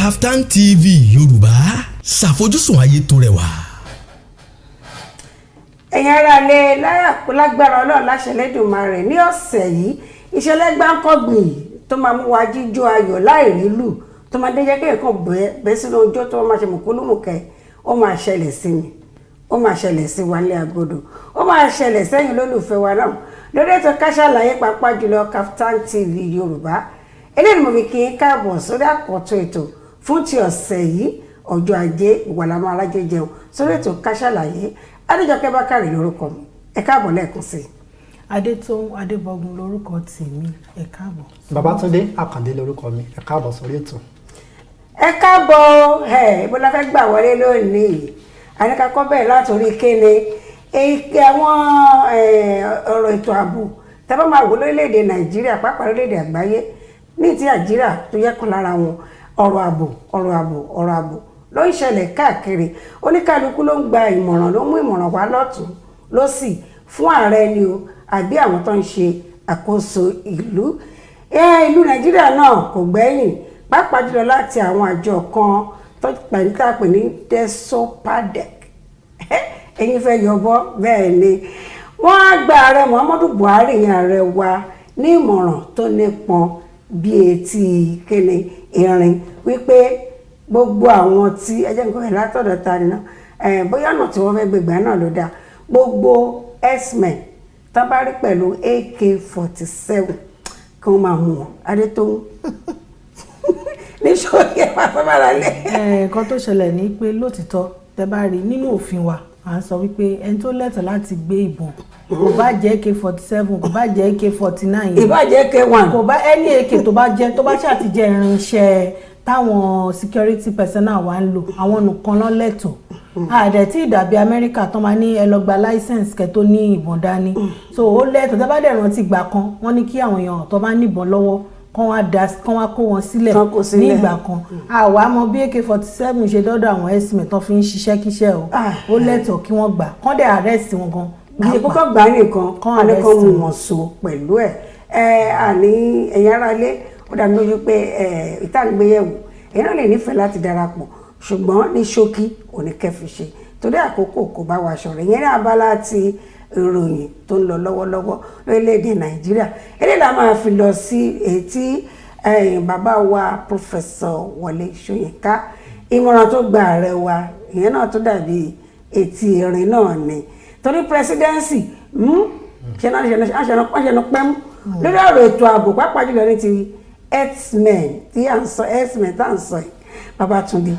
Kaftan TV Yorùbá, ṣàfojúsùn ayé tó rẹwà. Ẹ̀yin ará ilé, lágbára Ọlọ́run, láṣẹ Lẹ́dùnmarè, ní ọ̀sẹ̀ yìí, ìṣẹ̀lẹ̀ gbáǹkọ́gbìn tó máa mú wa jíjó ayọ̀ láìrí lù, tó máa dé jẹ́ kí nǹkan bẹ́ sínú ọjọ́ tó máa ṣe mùkúlùmùkẹ́, ó máa ṣẹlẹ̀ sí mi, ó máa ṣẹlẹ̀ sí wa ní agodo, ó máa ṣẹlẹ̀ sẹ́yìn lólùfẹ́ wa náà lórí ètò Ká Sálàyé, pàápàá jùlọ Kaftan TV Yorùbá. Eléyìí ni mo fi kí n káàbọ̀ sórí àkọ́tún ètò fún ti ọ̀sẹ̀ yìí. Ọjọ́ Ajé ìwàlámọ́ alájẹ jẹun sórí ètò Ká Sálàyé. Adéjọkẹ́ Bákàrè lórúkọ mi. Ẹ káàbọ̀ lẹ́ẹ̀kan sí i. Adétóun Adébọ̀gún lórúkọ tèmi. Ẹ káàbọ̀. Babátúndé Àkàndé lórúkọ mi. Ẹ káàbọ̀ sórí ètò. Ẹ káàbọ̀. Ẹ ibo la fẹ́ gbà wọlé lónìí? Àníkàkọ́ bẹ̀rẹ̀ látòrí kéne àwọn ọ̀rọ̀ ètò ààbò tẹ́ bá máa wò lórílẹ̀‐èdè Nàìjíríà, pàápàá lórílẹ̀‐èdè àgbáyé, ní ti Nàìjíríà tó yẹ kan lára wọn. Ọ̀rọ̀ ààbò, ọ̀rọ̀ ààbò, ọ̀rọ̀ ààbò ló ń ṣẹlẹ̀ káàkiri. Oníkálukú ló ń gba ìmọ̀ràn, ló mú ìmọ̀ràn wá lọ́tún lọ́sì fún ààrẹ ni o, àbí àwọn tó ń ṣe àkóso ìlú. Ìlú Nàìjíríà náà kò gbẹ́yìn, pàápàá jùlọ láti àwọn àjọ kan tó pẹ̀lú tá a pè ní DESOPADEC. Ẹ̀yin fẹ́ yọbọ́ bẹ́ẹ̀ ni, wọ́n á gba ààrẹ Muhammadu Buhari yẹn, ààrẹ wa, ní ìmọ̀ràn tó nípọn bí etí kéne irin, wípé gbogbo àwọn tí ẹjẹ́ nǹkan ẹ̀ látọ̀dọ̀ ta ni náà, bóyá ọ̀nà tí wọ́n fẹ́ gbégbá náà ló dáa, gbogbo herdsmen tó bá rí pẹ̀lú AK-47, kí wọ́n máa mú wọn. Adétóhùn, níṣòro ẹ̀ máa fẹ́ bára lé. Nǹkan tó ṣẹlẹ̀ ní pé lótìtọ́, tẹ́ bá rí nínú òfin wa, à ń sọ wípé ẹni tó lẹ́tọ̀ọ́ láti gbé ìbọn, kò bá jẹ́ AK-47, kò bá jẹ́ AK-49, ìbá jẹ́ AK-1, kò bá ẹni AK tó bá jẹ́, tó bá ṣáà ti jẹ́ irinṣẹ́ táwọn security personnel wa ń lò, àwọn nìkan ló lẹ́tọ̀ọ́. Àdẹ̀ tí ìdàbí Amẹ́ríkà tó máa ní ẹ lọ gba license kẹ́ tó ní ìbọn dání. So ó lẹ́tọ̀ọ́. Tẹ́ bá dẹ̀ rántí ìgbà kan, wọ́n ní kí àwọn èèyàn tó bá níbọn lọ́wọ́ kán wá da, kán wá kó wọn sílẹ̀. Kán kó sílẹ̀. Ní ìgbà kan, àwa mọ bí AK-47 ṣe dọ́dọ̀ àwọn herdsmen tó fi ń ṣiṣẹ́ kíṣẹ́ o. Ó lẹ́tọ̀ọ́ kí wọ́n gbà, kán dẹ̀ arrest wọn gan. Kì í kókó gbà nìkan, Kán a ní kó arrest mú wọn. wọn so pẹ̀lú ẹ̀. Ẹ àní ẹ̀yin ará ilé, ó dá mi lójú pé ẹ ìtàgbéyẹ̀wò ẹ̀yin náà lè nífẹ̀ẹ́ láti darapọ̀, ṣùgbọ́n ní ṣókí òní kẹfì ṣe, torí àkókò kò bá wa ṣọ̀rẹ́ yẹn. Ní abala ti ìròyìn tó ń lọ lọ́wọ́lọ́wọ́ lórílẹ̀‐èdè Nàìjíríà, eléyìí la máa fi lọ sí etí bàbá wa, Professor Wọlé Ṣóyínká. Ìmọ̀ràn tó gba ààrẹ wa, ìyẹn náà tó dàbí etí irin náà ni, torí presidency ṣe náà ṣe náà ṣe náà pẹ́mú lórí ọ̀rọ̀ ètò ààbò, pàápàá jùlọ ní ti herdsmen tí à ń sọ, herdsmen tá à ń sọ yìí. Babátúndé,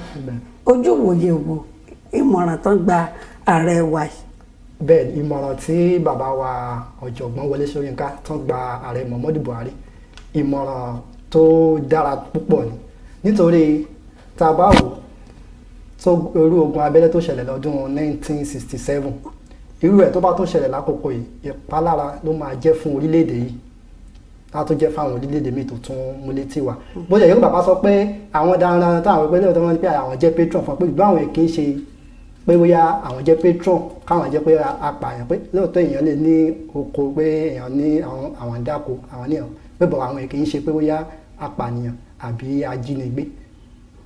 ojú wòye wo ìmọ̀ràn tó gba ààrẹ wa yìí? Bẹ́ẹ̀, ìmọ̀ràn tí bàbá wa, ọ̀jọ̀gbọ́n Wọlé Ṣóyínká, tán gba ààrẹ Muhammadu Buhari, ìmọ̀ràn tó dára púpọ̀ ni, nítorí tá a bá wò tó, irú ogun abẹ́lé tó ṣẹlẹ̀ lọ́dún 1967, irú ẹ̀ tó bá tó ṣẹlẹ̀ lákòókò yìí, ìpalára ló máa jẹ́ fún orílẹ̀-èdè yìí, á tó jẹ́ fáwọn orílẹ̀-èdè míì tó tún múlé tì wá. Bó ṣe yẹ kó bàbá sọ pé àwọn darandaran táwọn pé lóòótọ́ wọn ní pé àwọn jẹ́ patron fún pé ìgbà àwọn kì í ṣe pé bóyá àwọn jẹ́ patron, káwọn jẹ́ pé apààyàn, pé lóòótọ́ èèyàn lè ní oko, pé èèyàn ní àwọn ń dáko, àwọn ní àwọn pé bọ̀, àwọn kì í ṣe pé bóyá apànìyàn àbí ajínigbé.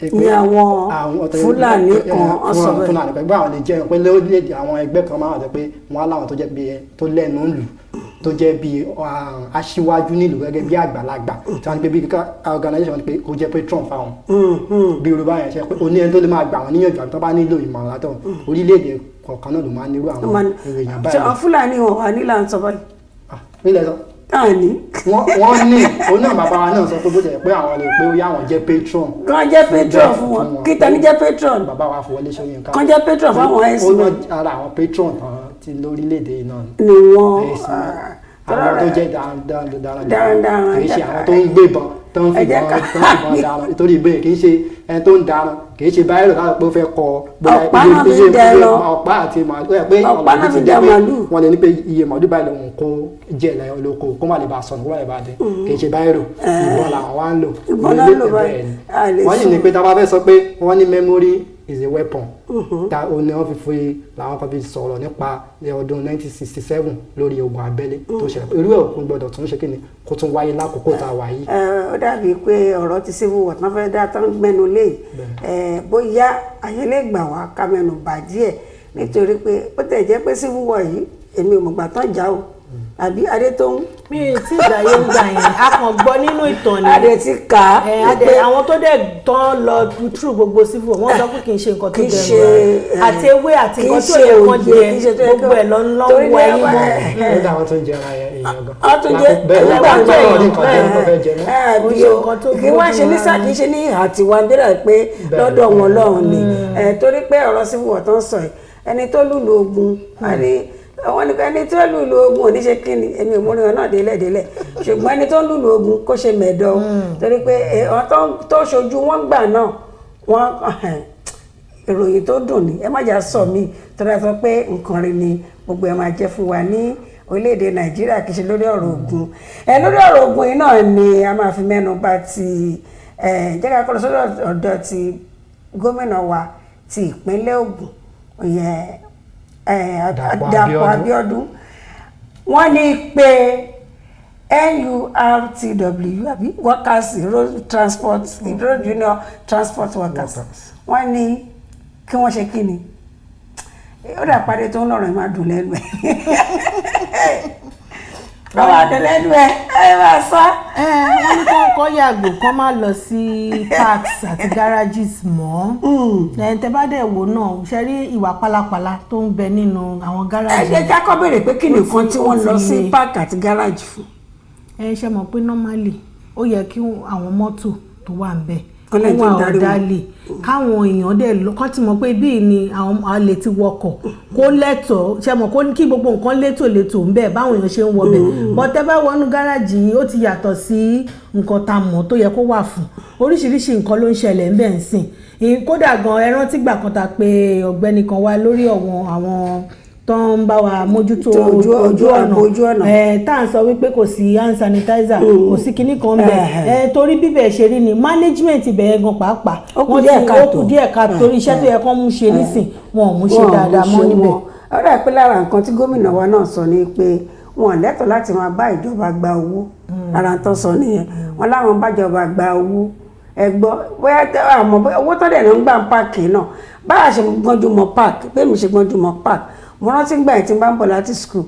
Ní àwọn Fúlàní kan, wọ́n sọ bẹ́ẹ̀. Fúlàní kan gbé àwọn lè jẹ́ pé lórílẹ̀‐èdè, àwọn ẹgbẹ́ kan máa wà tó pé wọ́n á láwọn tó jẹ́ bí tó lẹ́nu ń lù, tó jẹ́ bí aṣíwájú nílùú, gẹ́gẹ́ bí àgbàlagbà tí wọ́n ní pé bí organisation pé kó jẹ́ patron fáwọn bí Yorùbá yẹn ṣe pé oní ẹni tó lè máa gbà wọ́n níyànjú àbí tó bá nílò ìmọ̀ràn látọ̀ orílẹ̀-èdè kọ̀ọ̀kan náà ló máa ń nírú àwọn èèyàn Ṣé báyìí. àwọn Fúlàní wọn wà nílà ń sọ báyìí? Ah, nílẹ̀ sọ. Àní. Wọ́n ní òun náà, bàbá wa náà sọ pé bó ṣe pé àwọn lè pé ó yá àwọn jẹ́ patron. Kàn jẹ́ patron fún wọn. Kí tani jẹ́ patron? Bàbá wa Wọlé Ṣóyínká. Kàn jẹ́ patron fáwọn Ó ẹ̀sìn. ná ara àwọn patron tán ti lórílẹ̀-èdè náà ni wọ́n. Ẹ̀sìn àwọn tó jẹ́ darandaran, Darandaran. kì í ṣe àwọn tó ń gbébọn, tó ń Ẹ jẹ́ fìbọn, tó ń fìbọn daran, nítorí ìbéèrè kì í ṣe ẹni tó ń daran, kì í ṣe báyìí láti pé ó fẹ́ kọ bóyá Ọ̀pá náà fi iye dẹ lọ. Ọ̀pá àti màálù ẹ̀ pé Ọ̀pá ọ̀nà náà ti fi jẹ́ dẹ pé màálù. Wọ́n lè ní pé iye màálù báyìí lòun kó jẹ́ lẹ́yìn olóko, kó má lè bá sọnù, kó má lè bá dé. Kì í ṣe báyìí, ìbọn làwọn wá ń lò. Ìbọn náà ń lò báyìí. Bẹ́ẹ̀ ni. A lè Wọ́n sì sọ. ní pé tá a bá fẹ́ sọ pé wọ́n ní memory. is a weapon. Ta ó ní wọ́n fi làwọn kan fi sọ̀rọ̀ nípa ní ọdún 1967 lórí ogun abẹ́lé tó ṣẹlẹ̀. Irú ẹ̀ kò gbọ́dọ̀ tún ṣe kí ni, kó tún wáyé lákòókò tá a wà yìí. Ẹ, ó dàbí pé ọ̀rọ̀ ti civil war tán fẹ́ dá tán gbẹ́nu lé yìí. Ẹ, bóyá àyè lè gbà wá ká mẹ́nu bà díẹ̀, nítorí pé ó tẹ̀ jẹ́ pé civil war yìí, èmi ò mọ̀gbà tán jà o, àbí Adétóun? Mi ì tí ìdáyé ń gbà yẹn, a kàn gbọ́ nínú ìtàn ni. Adé ti kà á. Ẹ adẹ àwọn tó dẹ̀ tán lọ through gbogbo civil war, wọ́n sọ pé kì í ṣe nǹkan tó Kì í dẹrùn ṣe rárá. Àti ewé àti kì í nǹkan tí ò ṣe yẹ kán òye, jẹ, kì í ṣe tó yẹ gbogbo ẹ̀ lọ ń lọ torí wọ ní ẹyin mọ́. Ó dá àwọn tó ń jẹ ara èèyàn gan. Wọ́n tún jẹ́ Bẹ́ẹ̀ nígbà nígbà tó tó ní nǹkan jẹ tó fẹ́ jẹ mọ́. Àbí Kò ṣe o nǹkan tó kì í wá ṣe ní bójú sá mu. Kì í ṣe ní ìhà tiwa ń bẹ̀rẹ̀ pé lọ́dọ̀ wọn lọ́hùn ni. Ẹ, torí pé ọ̀rọ̀ civil war tó ń sọ yìí, ẹni tó lùlù ogun, àní àwọn ní ẹni tó lùlù ogun ò ní ṣe kí ni, èmi ò múrin wọn náà délẹ̀ délẹ̀, ṣùgbọ́n ẹni tó lùlù ogun kó ṣe mẹ̀dọ̀ o. Torí pé àwọn tó ṣojú wọn gbà náà, wọn ìròyìn tó dùn ní ẹ má jà sọ mí, torí a sọ pé nǹkan rí ni gbogbo ẹ máa jẹ́ fún wa ní orílẹ̀-èdè Nàìjíríà. Kì í ṣe lórí ọ̀rọ̀ ogun ẹ, lórí ọ̀rọ̀ ogun yìí náà ni a máa fi mẹ́nu bà ti ẹ. Jẹ́ ká kọ́ lọ sọ́dọ̀ ọ̀dọ̀ ti gómìnà wa ti ìpínlẹ̀ Ògùn, ìyẹn Dàpọ̀ Dàpọ̀ Abíọ́dún. Abíọ́dún. Wọ́n ní pé NURTW, àbí workers, road transport, road union transport workers, Workers. wọ́n ní kí wọ́n ṣe kí ni. Ó dà pàdé tó ń lọ́rọ̀ ẹ̀ máa dùn lẹ́nu ẹ̀, ó máa dùn lẹ́nu ẹ̀, ẹ máa sá. Ẹ wọ́n ní kán kọ́ yàgò, kán má lọ sí parks àti garages mọ́. Ẹ̀yin tẹ́ bá dẹ̀ wò náà, ṣe rí ìwà pálapàla tó ń bẹ nínú àwọn Ẹ gáràjì. jẹ́ ká kọ́ béèrè pé kí nìkan tí wọ́n Ó lọ ti sí le. park àti garage fún. Ẹ ṣe mọ̀ pé normally ó yẹ kí àwọn mọ́tò tó wà ń bẹ̀ Kán lè kó wà tó darí wọn. Orderly, káwọn èèyàn dẹ̀ lọ, kán ti mọ̀ pé bíi ni àwọn alè ti wọkọ̀ kó lẹ́tọ̀ọ́. Ṣe mọ̀ kó kí gbogbo nǹkan létòlétò ń bẹ̀ báwọn èèyàn ṣe ń wọbẹ̀. But tẹ́ bá wọnú gáràjì yìí, ó ti yàtọ̀ sí nǹkan tá a mọ̀ tó yẹ kó wà fún. Oríṣiríṣi nǹkan ló ń ṣẹlẹ̀ ń bẹ̀ ń sìn. Kódà gan, ẹ rántí gbà kan ta pé ọ̀gbẹ́ni kan wá lórí ọ̀wọ́n àwọn tó ń bá wa mójútó Tó ojú ọ̀nà, ojú ọ̀nà. Ẹ tá à ń sọ wípé kò sí hand sanitizer, kò sí kinní kan bẹ̀. Ẹ torí bíbẹ̀ ṣe rí ni management ibẹ̀ yẹn gan pàápàá, Ó kù wọ́n díẹ̀ ti káàtó. Ó kù díẹ̀ káàtó, torí iṣẹ́ tó yẹ kán mú ṣe nísìn, wọn ò mú ṣe Wọn ò dáadáa mú mọ́ ṣe níbẹ̀. wọn. Ó dà pé lára nǹkan tí gómìnà wa náà sọ ni pé wọn ò lẹ́tọ̀ọ́ láti máa bá ìjọba gba owó. Ara tó sọ nìyẹn. Wọn láwọn bájọba gba owó, ẹ gbọ́, bóyá àmọ́ bóyá owó tó dẹ̀ ló ń gbà ń park náà, bá a ṣe gbọ́njú mọ́ park, bẹ́ẹ̀ mi ṣe gbọ́njú mọ́ park. Mo rántí gbà yẹn tí n bá ń bọ̀ láti school,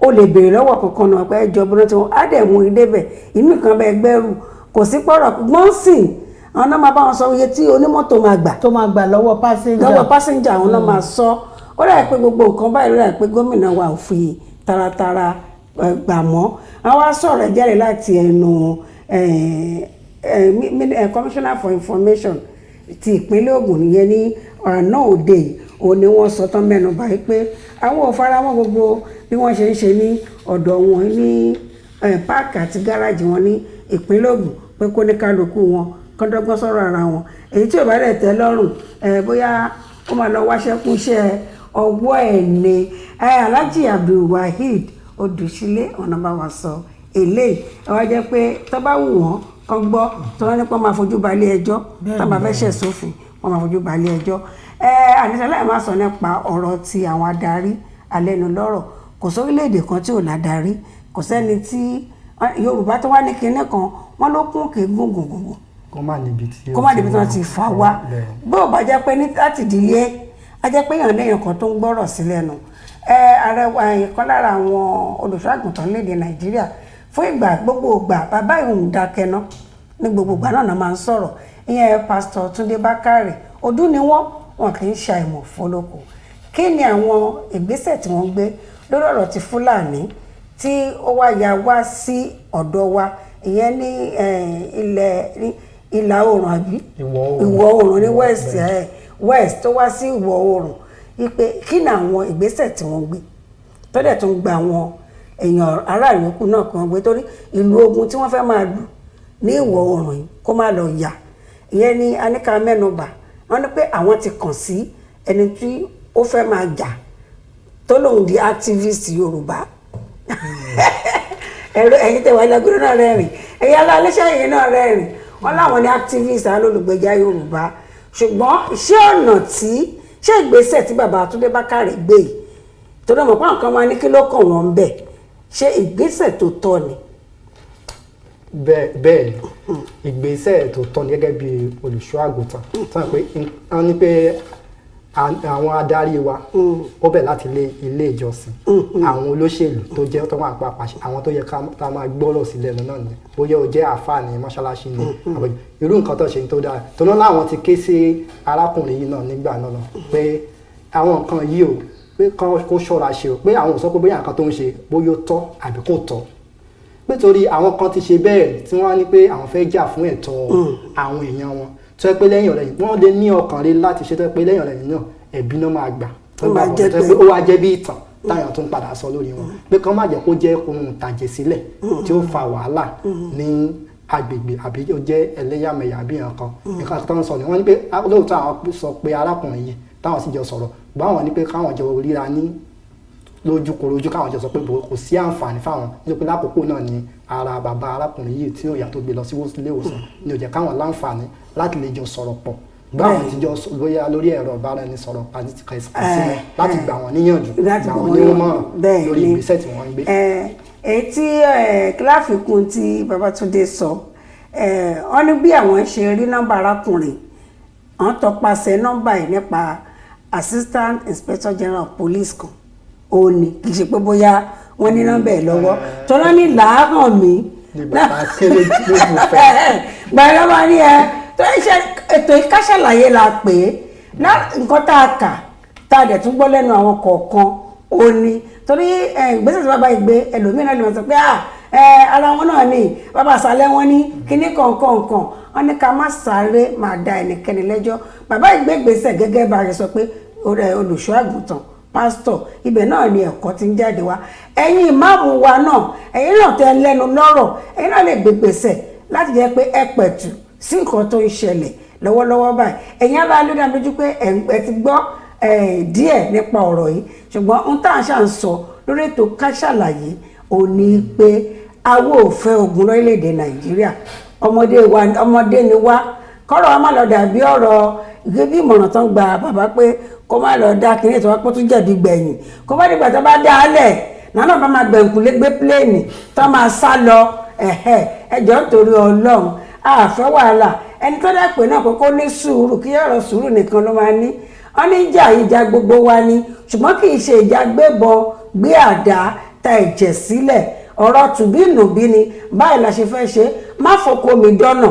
o lè béèrè lọ́wọ́ kankan náà pé ẹjọ́ bọ́dọ̀ tí wọ́n á dẹ̀ mú ilé bẹ̀ ìmí kan bẹ́ẹ̀ gbẹ́rù, kò sí pọ̀rọ̀ gbọ́n sìn. Àwọn náà máa bá wọn sọ iye tí onímọ́tò máa gbà tó máa gbà lọ́wọ́ passenger. Lọ́wọ́ passenger, àwọn náà máa sọ. Ó dà pé gbogbo nǹkan báyìí ló dà pé gómìnà wa ò fi taratara gbà mọ́. Àwọn wá sọ̀rọ̀ jáde láti ẹnu commissioner for information ti ìpínlẹ̀ Ògùn nìyẹn ní àná òde yìí. Òun ni wọ́n sọ tán mẹ́nu báyìí pé àwọn ò fara mọ́ gbogbo bí wọ́n ṣe ń ṣe ní ọ̀dọ̀ wọn ní park àti gáràjì wọn ní ìpínlẹ̀ Ògùn, pé kó ní kálukú wọn kán dọ́gbọ́n sọ̀rọ̀ ara wọn. Èyí tí ò bá dẹ̀ tẹ́ lọ́rùn ẹ, bóyá ó máa lọ wáṣẹ́ kúnṣẹ́ ọwọ́ ẹ̀ ni. Alhaji Abdulwaheed Odùsílẹ̀ ọ̀nà bá wa sọ eléyìí. Ẹ wá jẹ́ pé tó bá wù wọ́n kán gbọ́, tó wọ́n ní pé wọ́n máa fojú balẹ̀ ẹjọ́, tó bá fẹ́ ṣẹ̀ sófin, wọ́n máa fojú balẹ̀ ẹjọ́. Ẹ àníṣe láì má sọ nípa ọ̀rọ̀ ti àwọn adarí alẹ́nulọ́rọ̀. Kò sórílẹ̀-èdè kan tí ò ládarí. Kò sẹ́ni tí Yorùbá tó wá ní kinní kan, wọ́n ló kún kì í gùn gùn gùn gùn Kó má níbi tí ó kó má ti débi tí wọ́n ti fà wá. Bó o bá jẹ́ pé ní láti ìdílé, á jẹ́ pé èèyàn léèyàn kan tó ń gbọ́rọ̀ sí lẹ́nu. Ẹ ààrẹ wa, ìkan lára àwọn olùṣọ́-àgùntàn lédè Nàìjíríà fún ìgbà gbogbo ìgbà, bàbá ìhùn dákẹ́ ná ní gbogbo ìgbà náà máa ń sọ̀rọ̀, ìyẹn Pásítọ̀ Túndé Bákàrè. Ọdún ni wọ́n, wọn kì í ṣe àìmọ̀ fọlọ́kọ. Kí ni àwọn ìgbésẹ̀ tí wọ́n gbé lórí ọ̀rọ̀ ti Fúlàní tí ó wá ya wá sí ọ̀dọ̀ wa, ìyẹn ní ilẹ̀ ní ìlà oòrùn àbí Ìwọ̀ oòrùn. Ìwọ̀ oòrùn ní west, west tó wá sí ìwọ̀ oòrùn, wípé kí ni àwọn ìgbésẹ̀ tí wọ́n gbé tó dẹ̀ tún gba àwọn èèyàn ará yòókù náà kí wọ́n gbé, torí ìlú ogun tí wọ́n fẹ́ máa lù ní ìwọ̀ oòrùn yìí kó má lọ yà. Ìyẹn ni aníkà mẹ́nubà. Wọ́n ní pé àwọn ti kàn sí ẹni tí ó fẹ́ máa jà tó lòun di activist Yorùbá. Ẹ̀rọ ẹ̀yin tẹ̀wá ìlàgbọ́dọ̀ náà rẹ́rìn, ẹ̀yin aláléṣẹ́ yìí náà rẹ́rìn. Wọ́n láwọn ní activist, àwọn olùgbèjà Yorùbá. Ṣùgbọ́n ṣé ọ̀nà tí, ṣé ìgbésẹ̀ tí bàbá Túndé Bákàrè gbé yìí, torí ọmọ pàwọn kan máa ní kí ló kàn wọ́n ń bẹ̀, ṣé ìgbésẹ̀ tó tọ́ ni? Bẹ́ẹ̀ bẹ́ẹ̀ ni, ìgbésẹ̀ tó tọ́ ni gẹ́gẹ́ bí olùṣọ́ àgùntàn tó ń pè wọ́n ní pé àwọn adarí wa, ó bẹ̀ láti ilé ìjọsìn, àwọn olóṣèlú tó jẹ́ tó wà pa pàṣẹ, àwọn tó yẹ ká máa gbọ́rọ̀ sí lẹ́nu náà ni, bóyá o jẹ́ àáfàá ní mọ́ṣáláṣí ni àbí irú nǹkan tó ṣe tó dára tó náà. Láwọn ti ké sí arákùnrin yìí náà nígbà náà náà pé àwọn nǹkan yìí o, pé kó ṣọ́ra ṣe o, pé àwọn ò sọ pé bóyá nǹkan tó ń ṣe bóyá ó tọ́ àbí kò tọ́, nítorí àwọn kan ti ṣe bẹ́ẹ̀ tí wọ́n á ní pé àwọn fẹ́ jà fún ẹ̀tọ́ àwọn èèyàn wọn, tó yẹ pé lẹ́yìn ọ̀rẹ́yìn wọ́n lè ní ọkàn rí láti ṣe, tó yẹ pé lẹ́yìn ọ̀rẹ́yìn náà ẹ̀bí náà máa gbà tó Ó gbà máa bọ̀ jẹ́ tó yẹ pé ó wá jẹ́ bí ìtàn táyà tó ń padà sọ lórí wọn, pé kán má jẹ́ kó jẹ́ ohun ìtàjẹ̀ sílẹ̀ tí ó fa wàhálà ní agbègbè àbí ó jẹ́ ẹlẹ́yàmẹ̀yà àbí nǹkan nǹkan tó ń sọ ni. Wọ́n ní pé lóòótọ́ àwọn sọ pé arákùnrin yìí táwọn sì jọ sọ̀rọ̀ báwọn ní pé káwọn jọ ríra ní lójúkorojú, káwọn jọ sọ pé kò sí àǹfààní fáwọn, nítorí pé lákòókò náà ni ara bàbá arákùnrin yìí tí òyà tó gbé lọ sí ilé ìwòsàn ni ò jẹ́ káwọn láǹfààní láti lè jọ sọ̀rọ̀ pọ̀ báwọn ti jọ bóyá lórí ẹ̀rọ ìbáraẹnisọ̀rọ̀ àti kàn sí wọn láti gbà wọ́n níyànjú, láti gbà gbà wọ́n wọ́n nímọ̀ràn bẹ́ẹ̀ lórí ni. ìgbésẹ̀ tí wọ́n ń gbé. Èyí tí láfikún tí Babátúndé sọ, wọ́n ní bí àwọn ṣe rí nọ́mbà arákùnrin, wọ́n tọpasẹ̀ nọ́mbà yìí nípa Assistant Inspector General of Police kan. Ó ní kì í ṣe pé bóyá wọ́n ní nọ́mbà ẹ̀ lọ́wọ́ tọ́lá ní làáhàn mi. Ní bàbá kéré lójú fẹ́. Gbàgbọ́ máa ní ẹ tó ń ṣe ètò ìkáṣàlàyé la pè é. Nǹkan tá a kà tá a dẹ̀ tún gbọ́ lẹ́nu àwọn kọ̀ọ̀kan, ó ní torí ìgbésẹ̀ tí bàbá yìí gbé, ẹlòmíràn lè máa sọ pé ara wọn náà ni bàbá àṣàlẹ̀ wọn ní kíní kọ̀ọ̀kan. Wọn ní ká má sáré máa da ẹnikẹ́ni lẹ́jọ́. Bàbá yìí gbé ìgbésẹ̀ gẹ́gẹ́ bá a ṣe sọ pé olùṣọ́ àgùntàn, pásítọ̀, ibẹ̀ náà ni ẹ̀kọ́ ti ń jáde wá. Ẹ̀yin ìmáàmù wa náà, ẹ̀yin náà tẹ́ lẹ́nu lọ́rọ̀, ẹ̀yin náà lè gbé ìgbésẹ̀ láti jẹ́ pé ẹ pẹ̀tù sí nǹkan tó ń ṣẹlẹ̀ lọ́wọ́lọ́wọ́ báyìí. Ẹ̀yin ará ló dá mi lójú pé ẹ ti gbọ́ díẹ̀ nípa ọ̀rọ̀ yìí, ṣùgbọ́n ohun tá à ń ṣà ń sọ lórí ètò Ká Sálàyé ò ní pé awo ò fẹ́ ogun lórílẹ̀‐èdè Nàìjíríà. Ọmọdé wa, ọmọdé ni wá, kọ́rọ̀ wa má lọ dàbí ọ̀rọ̀ gẹ́gẹ́ bí ìmọ̀ràn tó ń gba bàbá pé kó má lọ dá kiri ètò wa pé ó tún jẹ̀bi gbẹ̀yìn, kó má dìgbà tó bá dá a lẹ̀ náà bá máa gbẹ̀ǹkùlé gbé pléènì tó máa sá lọ. Ẹ̀hẹ́, ẹjọ́ nítorí Ọlọ́run, àfẹ́ wàhálà. Ẹni tó dẹ̀ pé náà pé kó ní sùúrù, kí ọ̀rọ̀ sùúrù nìkan ló máa ní. Wọ́n ní ìjà ìjà gbogbo wa ni, ṣùgbọ́n kì í ṣe ìjà gbébọn gbé àdá ta ẹ̀jẹ̀ sílẹ̀. Ọ̀rọ̀ tùbínùbí ni báyìí la ṣe fẹ́ ṣe, má fọkọ mi dọ́nà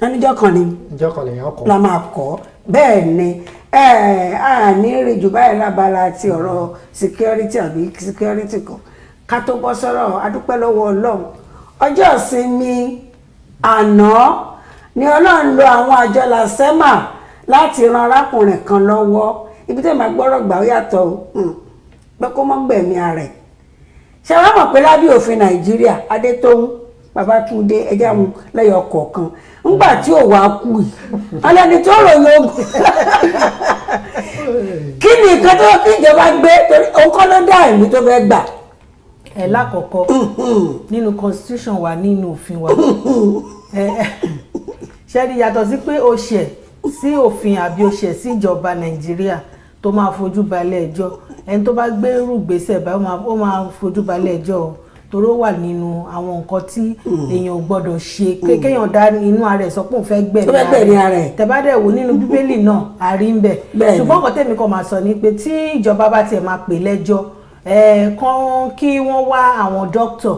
ẹnìjọ́ kan ni Ìjọ kan lèèyàn kọ́. La máa kọ́. Bẹ́ẹ̀ ni a ní rí jù báyìí lábala ti ọ̀rọ̀ security àbí security kan ká tó bọ́ sọ́rọ̀. Adúpẹ́ lọ́wọ́ Ọlọ́run, ọjọ́ ìsinmi àná ni Ọlọ́run lo àwọn àjọ LASEMA láti ran arákùnrin kan lọ́wọ́. Ibi tí màá gbọ́rọ̀ gbà ó yàtọ̀ o, pé kó mọ́ gbẹ̀mí ara ẹ̀. Ṣé wàá mọ̀ pé lábẹ́ òfin Nàìjíríà, Adétóhùn Babátúndé, ẹjẹ́ àwọn lẹ́yọ̀ kọ̀ọ̀kan ńgbà tí ò wá kú yìí, ọlẹ́ni tó ròyìn ogun, kí ni nǹkan tó kí ìjọba gbé? Torí òun kọ́ ló dá ẹ̀mí tó fẹ́ gbà. Ẹ lákọ̀ọ́kọ́, nínú constitution wa, nínú òfin wa, ẹ ṣe rí, yàtọ̀ sí pé o ṣẹ̀ sí òfin àbí o ṣẹ̀ sí ìjọba Nàìjíríà tó máa fojú balẹ̀ ẹjọ́, ẹni tó bá gbé irú ìgbésẹ̀ báyìí, ó máa fojú balẹ̀ ẹjọ́ o, torí ó wà nínú àwọn nǹkan tí èèyàn ò gbọ́dọ̀ ṣe, kéèyàn dá inú ara ẹ̀ sọ pé òun fẹ́ gbẹ̀mí Tó fẹ́ gbẹ̀mí ara ẹ̀. Tẹ́ bá dẹ̀ wò nínú Bíbélì náà, a rí ń bẹ̀. Ṣùgbọ́n nǹkan tèmi kan máa sọ ni pé tí ìjọba bá tiẹ̀ máa pè lẹ́jọ́ ẹ̀ kán, kí wọ́n wá àwọn dókítà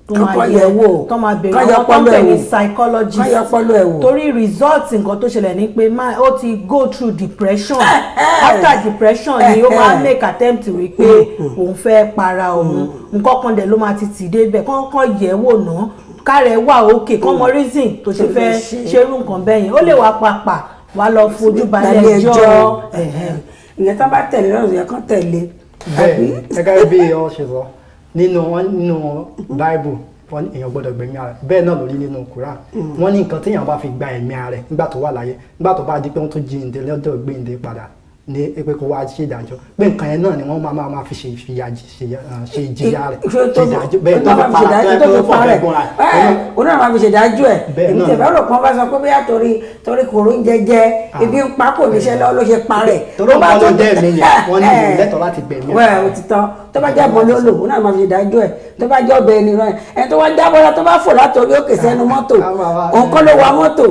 tó máa Kán yẹ yẹ̀ wò. tó máa bèrè Kán yẹ àwọn tó ń ọpọlọ pè ẹ̀ ní wò. psychologist. Kán yẹ ọpọlọ ẹ̀ wò. Torí result nǹkan tó ṣẹlẹ̀ ni pé ó ti go through depression. After depression ni ó máa make attempt wípé òun fẹ́ para òun. Nǹkan kan dẹ̀ ló máa ti tì débẹ̀. Kán kán yẹ̀ wò ná, kárẹ̀ wà òkè, kán mọ reason tó ṣe fẹ́ ṣerú nǹkan bẹ́ẹ̀ yẹn. Ó lè wá papà wá lọ fojú balẹ̀ balẹ̀ ẹjọ́. ẹjọ́. Ìyẹn tó bá tẹ̀lé lọ́rùn yẹn, kán tẹ̀lé. Bẹ́ẹ̀, gẹ́gẹ́ bí ọ ṣe sọ, nínú wọn, nínú Bible, wọn ní èèyàn gbọ́dọ̀ gbẹ̀mí ara rẹ̀. Bẹ́ẹ̀ náà lórí nínú Quran. Wọ́n ní nǹkan téèyàn bá fi gba ẹ̀mí ara rẹ̀ nígbà tó wà láyé, nígbà tó bá di pé wọ́n tún jíǹde lọ́jọ́ gbéǹde padà. Ní pé kó wá ṣe ìdájọ́ pé nǹkan yẹn náà ni wọ́n máa fi ṣe ìfìyà ṣe ìjìyà rẹ̀, ṣe ìdájọ́ bẹ́ẹ̀ tó fi para tó tó fi fi parẹ́ fọ̀bẹ gúnra ẹ̀. Òun náà máa fi ṣèdájọ́ ẹ̀. Bẹ́ẹ̀ Èmi náà tẹ̀fẹ́ ni. rò pọ́n bá sọ pé bóyá torí kòró ń jẹjẹ, ebi ń pa, kò níṣẹ́ lọ́wọ́ ló ṣe parẹ́. Torí Tó bá òun kọ́ ló tún- dẹ́ ẹ̀mí yẹn, wọ́n ní ìlú lẹ́tọ̀ọ́ láti gbẹ̀mí ẹ̀. Wẹ́ẹ̀, ó ti tán. Tó bá jẹ́ bọ́ ló lò, òun náà máa fi ṣèdájọ́ ẹ̀. Tó bá jẹ́ ọbẹ̀ ẹni rẹ̀, ẹni tó wá jábọ́lá, tó bá fò látòrí òkè sẹ́nu mọ́tò, òun kọ́ ló wa mọ́tò.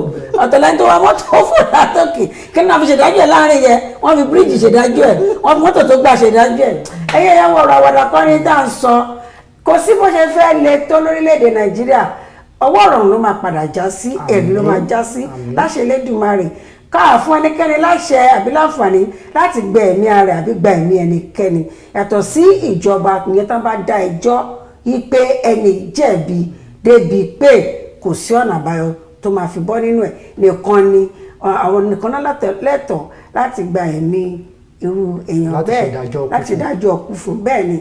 Ọ̀tọ̀ lẹ́ni tó wa mọ́tò, ó fò látòkè. Kí ni wọ́n fi ṣèdájọ́ ẹ̀ láàrin yẹn? Wọ́n fi bíríìjì ṣèdájọ́ ẹ̀, wọ́n fi mọ́tò tó gbà ṣèdájọ́ ẹ̀. Ẹ̀yẹ́ yẹn wọ̀rọ̀ àwàdà kọ́ ni tá à ń sọ. Kò sí bó ṣe fẹ́ le tó lórílẹ̀‐èdè Nàìjíríà, ọwọ́ ọ̀rọ̀ ló máa padà já sí, ẹ̀rí ló máa já sí láṣẹ Elédùmarè. Káà fún ẹnikẹ́ni láṣẹ àbí láǹfààní láti gba ẹ̀mí ara ẹ̀ àbí gba ẹ̀mí ẹnikẹ́ni yàtọ̀ sí ìjọba. Ìyẹn tán bá dá ẹjọ́ yí pé ẹni jẹ̀bi débi pé kò sí ọ̀nà àbáyọ tó máa fi bọ́ nínú ẹ̀ nìkan ni àwọn nìkan náà lẹ́tọ̀ọ́ láti gba ẹ̀mí irú èèyàn Láti bẹ́ẹ̀, ṣèdájọ́ ikú láti fún. dájọ́ ọkú fún. Bẹ́ẹ̀ ni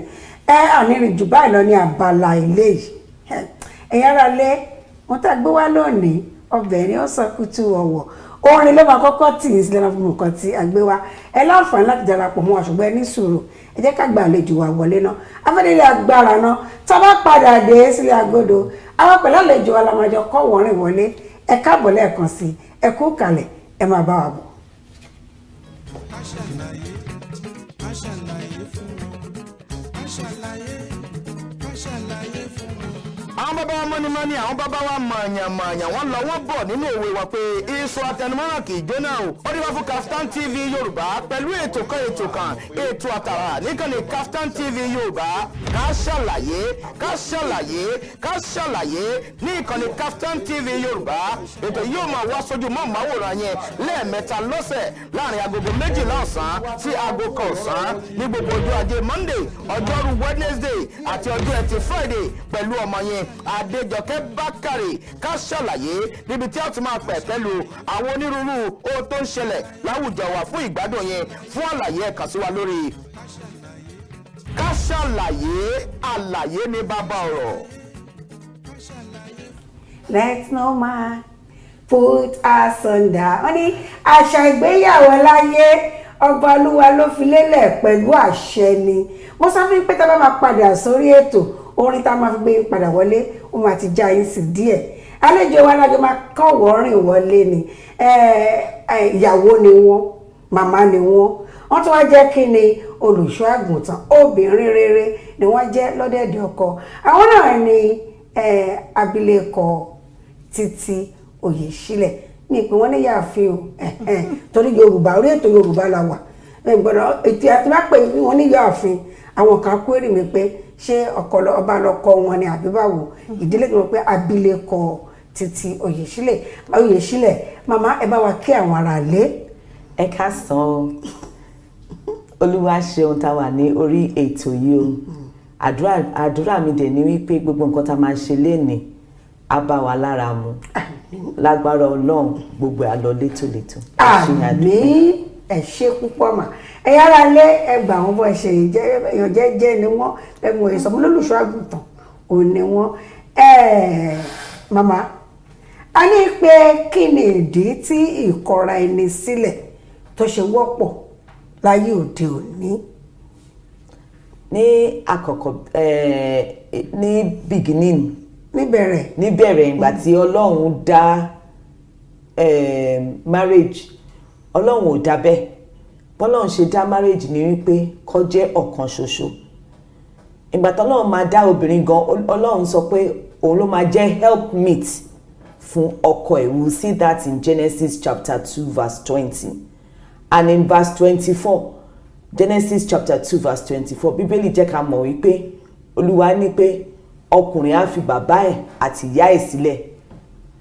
ẹ ànírìn jù báyìí lọ ní abala ilé yìí. Ẹ̀yin ará lé wọn tá a gbé wá lónìí, ọbẹ̀ ni ó sọ kútu ọ̀wọ̀. Orin ló máa kọ́kọ́ tì í sílẹ̀, máa fi mọ̀ nǹkan tí a gbé wá. Ẹ láǹfààní láti darapọ̀ mọ́ wa, ṣùgbọ́n ẹ ní sùúrù, ẹ jẹ́ ká gba àlejò wa wọlé náà, afẹ́délé agbára náà. Tá a bá padà dé sílé agodo, àwọn pẹ̀lú àlejò wa la máa jọ kọ́ wọ́rin wọlé. Ẹ káàbọ̀ lẹ́ẹ̀kan sí, ẹ kú kalẹ̀, ẹ máa bá wa bọ̀. Ká ṣàlàyé, ká ṣàlàyé fún wọn, ká ṣàlàyé, ká ṣàlàyé fún wọn. Àwọn bàbá wa mọ́nímọ́ní, àwọn bàbá wa mọ̀ọ̀yàn mọ̀ọ̀yàn, wọ́n lọ wọ́n bọ̀ nínú òwe wa pé iṣu atẹnumọ́ràn kì í jóná o. Ó dé wá fún Kaftan TV Yorùbá pẹ̀lú ètò kan, ètò kan, ètò àtàrà níkànnì Kaftan TV Yorùbá. Ká ṣàlàyé, ká ṣàlàyé, ká ṣàlàyé ní ìkànnì Kaftan TV Yorùbá. Ètò yìí yóò máa wá sójú mọ́ màwòrán yẹn lẹ́ẹ̀mẹ́ta lọ́sẹ̀, láàrin 12:00 ọ̀sán sí 1:00 ọ̀sán, ní gbogbo ọjọ́ Ajé Monday, ọjọ́rú Wednesday àti ọjọ́ Ẹtì Friday, pẹ̀lú ọmọ yẹn Adéjọkẹ́ Bákàrè. Ká ṣàlàyé, níbi tí a ti máa pẹ̀ pẹ̀lú àwọn onírúurú ohun tó ń ṣẹlẹ̀ láwùjọ wa fún ìgbádùn yẹn. Fún àlàyé, ẹ kàn sí wa lórí Ká ṣàlàyé. Àlàyé ní bàbá ọ̀rọ̀. Let no man put us under. Wọ́n ní àṣà ìgbéyàwó láyé, ọba olúwa ló fi lélẹ̀ pẹ̀lú àṣẹ ni. Mo sọ fún yín pé tá a bá máa padà sórí ètò, orin tá a máa fi gbé yín padà wọlé, ó máa ti já yín sí díẹ̀. Àlejò wa lájọ máa kọ́ wọ́rìn wọlé ni. Ìyàwó ni wọ́n, màmá ni wọ́n, wọ́n tún wá jẹ́ kí ni olùṣọ́ àgùntàn. Obìnrin rere ni wọ́n jẹ́ lọ́dẹ̀dẹ̀ ọkọ. Àwọn náà ni abilékọ Títí Oyèsílẹ̀ ní ìpín wọn níyàáfin o, torí Yorùbá, orí ètò Yorùbá la wà. Ẹ gbọ́dọ̀ ètò àti bá pè wọ́n níyàáfin, àwọn kan kú èrè mi pé ṣé ọkọ ọba lọkọ wọn ni àbí báwo. Ìdílé tó mọ̀ pé abilékọ Títí Oyèsílẹ̀, Oyèsílẹ̀. Màmá, ẹ bá wa kí àwọn ará ilé. Ẹ káàsán o. Olúwa ṣeun tá a wà ní orí ètò yìí o. Àdúrà mi dẹ̀ ní wípé gbogbo nǹkan tá a máa ṣe lénìí á bá wa lára mu lágbára Ọlọ́run. Gbogbo ẹ̀ á lọ létòlétò. Ẹ ṣé, àdúpẹ́. Àmín, ẹ ṣe púpọ̀ mà. Ẹ̀yin ará ilé, ẹ gbà wọ́n bọ́ ṣe jẹ́ èèyàn jẹ́jẹ́ ni wọ́n. Ẹ̀mọ̀ ìsọmọ lólùṣọ́ àgùntàn òun ni wọ́n. Màmá, a ní pé kí ni ìdí tí ìkọra ẹni sílẹ̀ tó ṣe wọ́pọ̀ láyé òde òní? Ní àkọ́kọ́, ní beginning, níbẹ̀rẹ̀, níbẹ̀rẹ̀, ìgbà tí Ọlọ́run dá marriage, Ọlọ́run ò dá bẹ́ẹ̀. Bọ́lọ́run ṣe dá marriage ni wípé kó jẹ́ ọ̀kan ṣoṣo. Ìgbà tí Ọlọ́run máa dá obìnrin gan, Ọlọ́run sọ pé òun ló máa jẹ́ helpmeet fún ọkọ ẹ̀. We will see that in Genesis chapter 2 verse 20 and in verse 24. Genesis chapter 2 verse 24, Bíbélì jẹ́ ká mọ̀ wípé Olúwa ní pé ọkùnrin á fi bàbá ẹ̀ àti ìyá ẹ̀ sílẹ̀,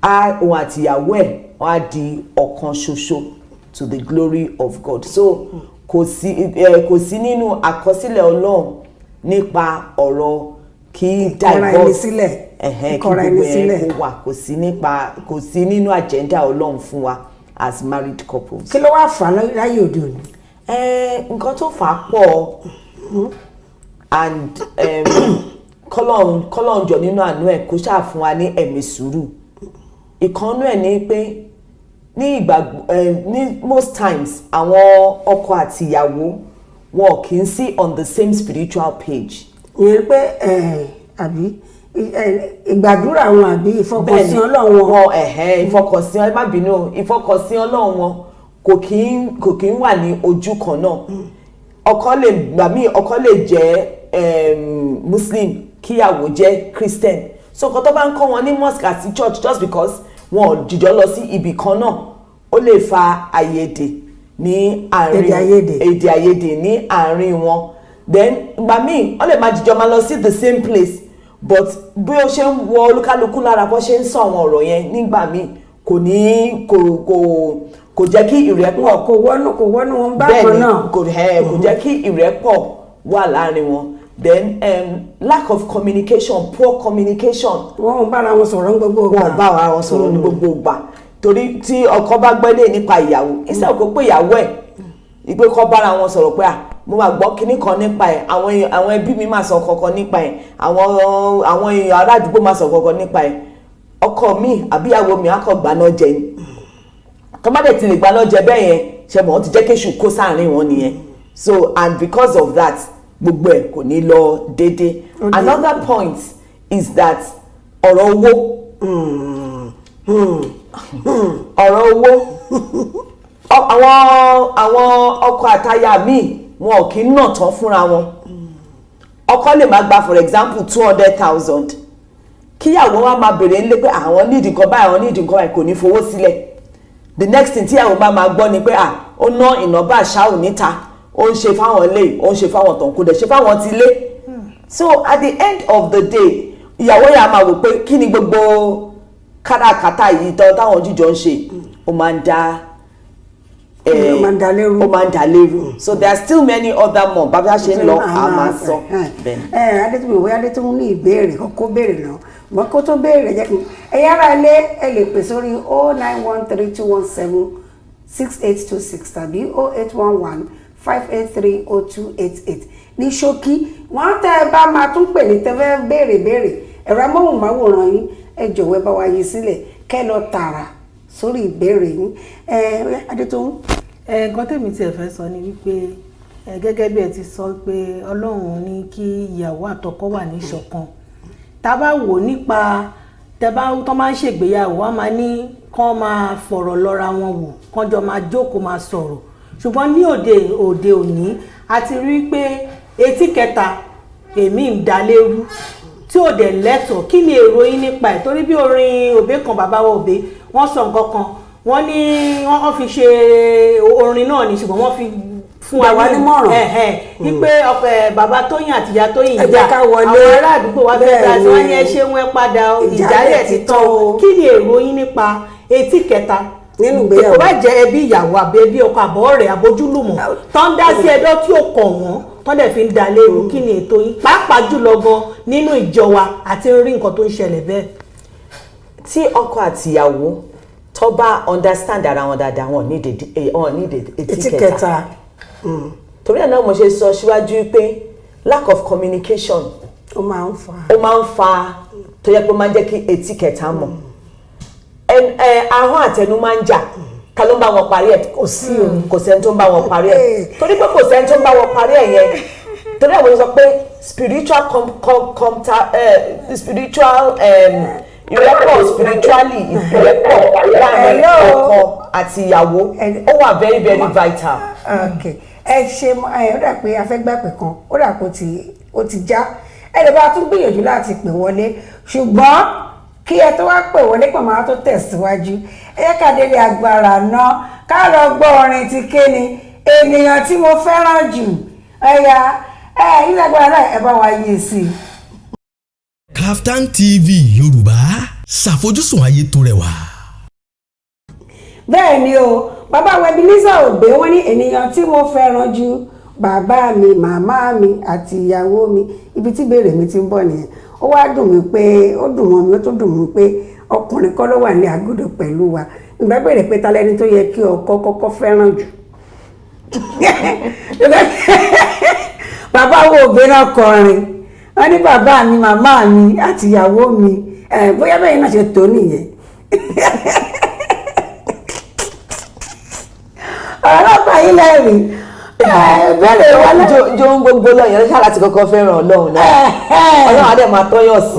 á òun àti ìyàwó ẹ̀, wọ́n á di ọ̀kan ṣoṣo to the glory of God. So kò sí nínú àkọsílẹ̀ Ọlọ́run nípa ọ̀rọ̀ kí Ìkọra ẹni divorce sílẹ̀. Ẹ̀hẹ́n, kí Ìkọra ẹni gbogbo ẹ̀ sílẹ̀. kó wà, kò sí nínú agenda Ọlọ́run fún wa as married couples. Kí ló wá fà á láyé òde òní? Nǹkan tó fà á pọ̀ and kọ́lọ́n jọ nínú àánú ẹ̀ kó ṣáà fún wa ní ẹ̀mí sùúrù. Ìkànnú ẹ̀ ní pé Ní ìgbà ní most times, àwọn ọkọ àti ìyàwó wọn kì í sí on the same spiritual page. Ìyẹn pé àbí ìgbàdúrà wọn àbí ìfọkànsìn Ọlọ́run wọn. Wọn, ẹ̀hẹ́, ìfọkànsìn, ẹ má bínú o, ìfọkànsìn Ọlọ́run wọn kò kí ń wà ní ojú kan náà. Ọkọ lè gbà míì, ọkọ lè jẹ́ Muslim, kíyàwó jẹ́ Christian. So nǹkan tó bá ń kọ́ wọn ní mosque àti church, just because wọn ò jìjọ lọ sí ibì kan náà, ó lè fa àìyedè ní àárín Èdè àìyedè. Èdè àìyedè ní àárín wọn. Then ìgbà míì, wọ́n lè máa jìjọ máa lọ sí the same place, but bí ó ṣe ń wọ olúkálukú lára, bó ṣe ń sọ àwọn ọ̀rọ̀ yẹn nígbà míì, kò ní kò jẹ́ kí ìrẹ́pọ̀ Kò wọnú wọn bákan Bẹ́ẹ̀ni. náà. Kò jẹ́ kí ìrẹ́pọ̀ wà láàrin wọn. Then lack of communication, poor communication. Wọ́n ń bára wọn sọ̀rọ̀ ní gbogbo ìgbà. Wọn bá ara wọn sọ̀rọ̀ ní gbogbo ìgbà, torí tí ọkọ bá gbẹ́lé nípa ìyàwó, instead kó pé ìyàwó ẹ̀ ìpè kọ́ bára wọn sọ̀rọ̀ pé, "À, mo máa gbọ́ kinní kan nípa ẹ̀, àwọn àwọn ẹbí mi máa sọ kankan nípa ẹ̀, àwọn èèyàn ará àdúgbò máa sọ kankan nípa ẹ̀," ọkọ mi àbí ìyàwó mi á kọ̀ gbaná jẹ ni. Tó bá dẹ̀ ti lè gbaná jẹ bẹ́ẹ̀ yẹn, ṣe mọ̀, wọ́n ti jẹ́ kéṣù kó sáàrin wọn nìyẹn. So and because of that, gbogbo ẹ̀ kò ní lọ déédéé. Another point is that ọ̀rọ̀ owó, ọ̀rọ̀ owó, àwọn ọkọ àtaya míì, wọn ò kí ń nà tán fúnra wọn. Ọkọ lè máa gba, for example, 200,000, kíyàwó wa máa bèrè nílé pé àwọn nídìí nǹkan báyìí, àwọn nídìí nǹkan báyìí, kò ní fowó sílẹ̀. The next thing tíyàwó bá máa gbọ́ ni pé, à, ó ná ìnábà ṣáò níta, ó ń ṣe fáwọn ilé, ó ń ṣe fáwọn tàn, kò dẹ̀ ṣe fáwọn ti ilé. So at the end of the day, ìyàwó yà máa wò pé kí ni gbogbo káràkátà yìí tán táwọn jíjọ ń ṣe. Ó máa ń dá Ó máa ń dá lérú. Ó máa ń dá lérú. So there are still many other more. Bàbá ṣe ń lọ, a máa sọ bẹ́ẹ̀. Ẹ Adétúnmí, ìwé Adétúnmí ní ìbéèrè kókó béèrè lọ mọ kó tó béèrè, jẹ́ kí ẹ̀yin ará ilé, ẹ lè pè sórí 09132176826 tàbí 08115830288. Ní ṣókí, wọ́n tẹ́ ẹ bá máa tún pè ní tẹ́fẹ́ béèrè béèrè, ẹ̀rọ amóhùnmáwòrán yín, ẹ jọ̀wọ́, ẹ bá wa yí sílẹ̀ kẹ́ lọ tààrà sórí ìbéèrè yín. Ẹ Adétúnmí. Ẹ nǹkan tèmi tiẹ̀ fẹ́ sọ ni wípé ẹ gẹ́gẹ́ bí ẹ ti sọ pé Ọlọ́run ní kí ìyàwó àtọkọ wà ní ìṣọ̀kan, tá a bá wò nípa tẹ bá tó máa ń ṣègbéyàwó, wọ́n máa ní kán máa fọ̀rọ̀ lọ́ra wọn wò, kán jọ máa jókòó máa sọ̀rọ̀. Ṣùgbọ́n ní òde òní, a ti rí pé etí kẹta èmi ń da lérú tí ò dẹ̀ lẹ́tọ̀ọ́. Kí ni èrò yín nípa ẹ̀? Torí bí orin Obey kan, bàbá wa Obey, wọ́n sọ nǹkan kan, wọ́n ní wọ́n fi ṣe orin náà ní, ṣùgbọ́n wọ́n fi fún Gbà wá nímọ̀ràn. Ẹ̀hẹ̀n, wípé ọkọ bàbá Tóyìn àti ìyá Tóyìn Ẹ jẹ́ ká wọlé. àwọn ará àdúgbò wa fẹ́ dá sí, wọ́n ní ẹ Bẹ́ẹ̀ni. ṣé wọ́n padà o, Ìjà ìjà dẹ̀ dẹ̀ ti ti tán o. Kí ni èrò yín nípa etí kẹta nínú ìgbéyàwó? Kò bá jẹ́ ẹbí ìyàwó àbí ẹbí ọkọ àbọ̀ ọ̀rẹ́ àbójúlùmọ̀ tó ń dá sí ẹjọ́ tí ò kàn wọ́n, tó dẹ̀ fi ń da lérú, kí ni ètò yín, pàápàá jùlọ gan nínú ìjọ wa àti rí nǹkan tó ń ṣẹlẹ̀ bẹ́ẹ̀? Tí ọkọ àti ìyàwó tó bá understand ara wọn dáadáa, wọn ní etí etí kẹta. Kẹta. Torí ẹ̀ náà mo ṣe sọ síwájú pé lack of communication Ó máa ń fa ó máa ń fa tó yẹ pé ó máa ń jẹ́ kí etí kẹta mọ̀. Ahọ́n àtẹnu máa ń jà, ká ló ń bá wọn parí ẹ̀? Kò sí o. Kò sẹ́ni tó ń bá wọn parí ẹ̀, torí pé kò sẹ́ni tó ń bá wọn parí ẹ̀ yẹn. Torí ẹ̀ wọ́n sọ pé spiritual com com com spiritual ìrẹ́pọ̀, spiritually ìrẹ́pọ̀ láàrin Hello. ọkọ àti ìyàwó, ó wà very very vital. Ok, ẹ ṣe. Ẹ ó dà pé afẹ́gbàpè kan, ó dà pé ó ti já. Ẹ lè bá tún gbìyànjú láti pè wọlé, ṣùgbọ́n kí ẹ tó wá pè wọlé pọ̀, máa tó tẹ̀síwájú. Ẹ yẹ ká délé agbára náà, ká lọ gbọ́ orin ti kéni ènìyàn tí mo fẹ́ràn jù. Ẹ̀yà ẹ ilé agbára náà, ẹ bá wa yí sí i. Kaftan TV Yorùbá, ṣàfojúsùn ayé tó rẹwà. Bẹ́ẹ̀ ni o, bàbá wa Ebenezer Obey, wọ́n ní ènìyàn tí mo fẹ́ràn jù, bàbá mi, màmá mi àti ìyàwó mi. Ibi tí ìbéèrè mi ti ń bọ̀ nìyẹn. Ó wá dùn mí pé ó dùn mọ́ mi, ó tún dùn mí pé ọkùnrin kọ́ ló wà ní agudo pẹ̀lú wa. Ìgbà béèrè pé ta lẹni tó yẹ kí ọkọ kọ́kọ́ fẹ́ràn jù. Bàbá wo Obey náà kọrin, wọ́n ní bàbá mi, màmá mi àti ìyàwó mi. Bóyá bẹ́ẹ̀ náà ṣe tó nìyẹn. Ọ̀rọ̀ náà pa yín lẹ́rìn. Bẹ́ẹ̀ wá lẹ́. Jo ń gbogbo lọ yẹn ṣáà láti kọ́kọ́ fẹ́ràn Ọlọ́run náà. Ọlọ́run á dẹ̀ máa tọ́yọ̀ sí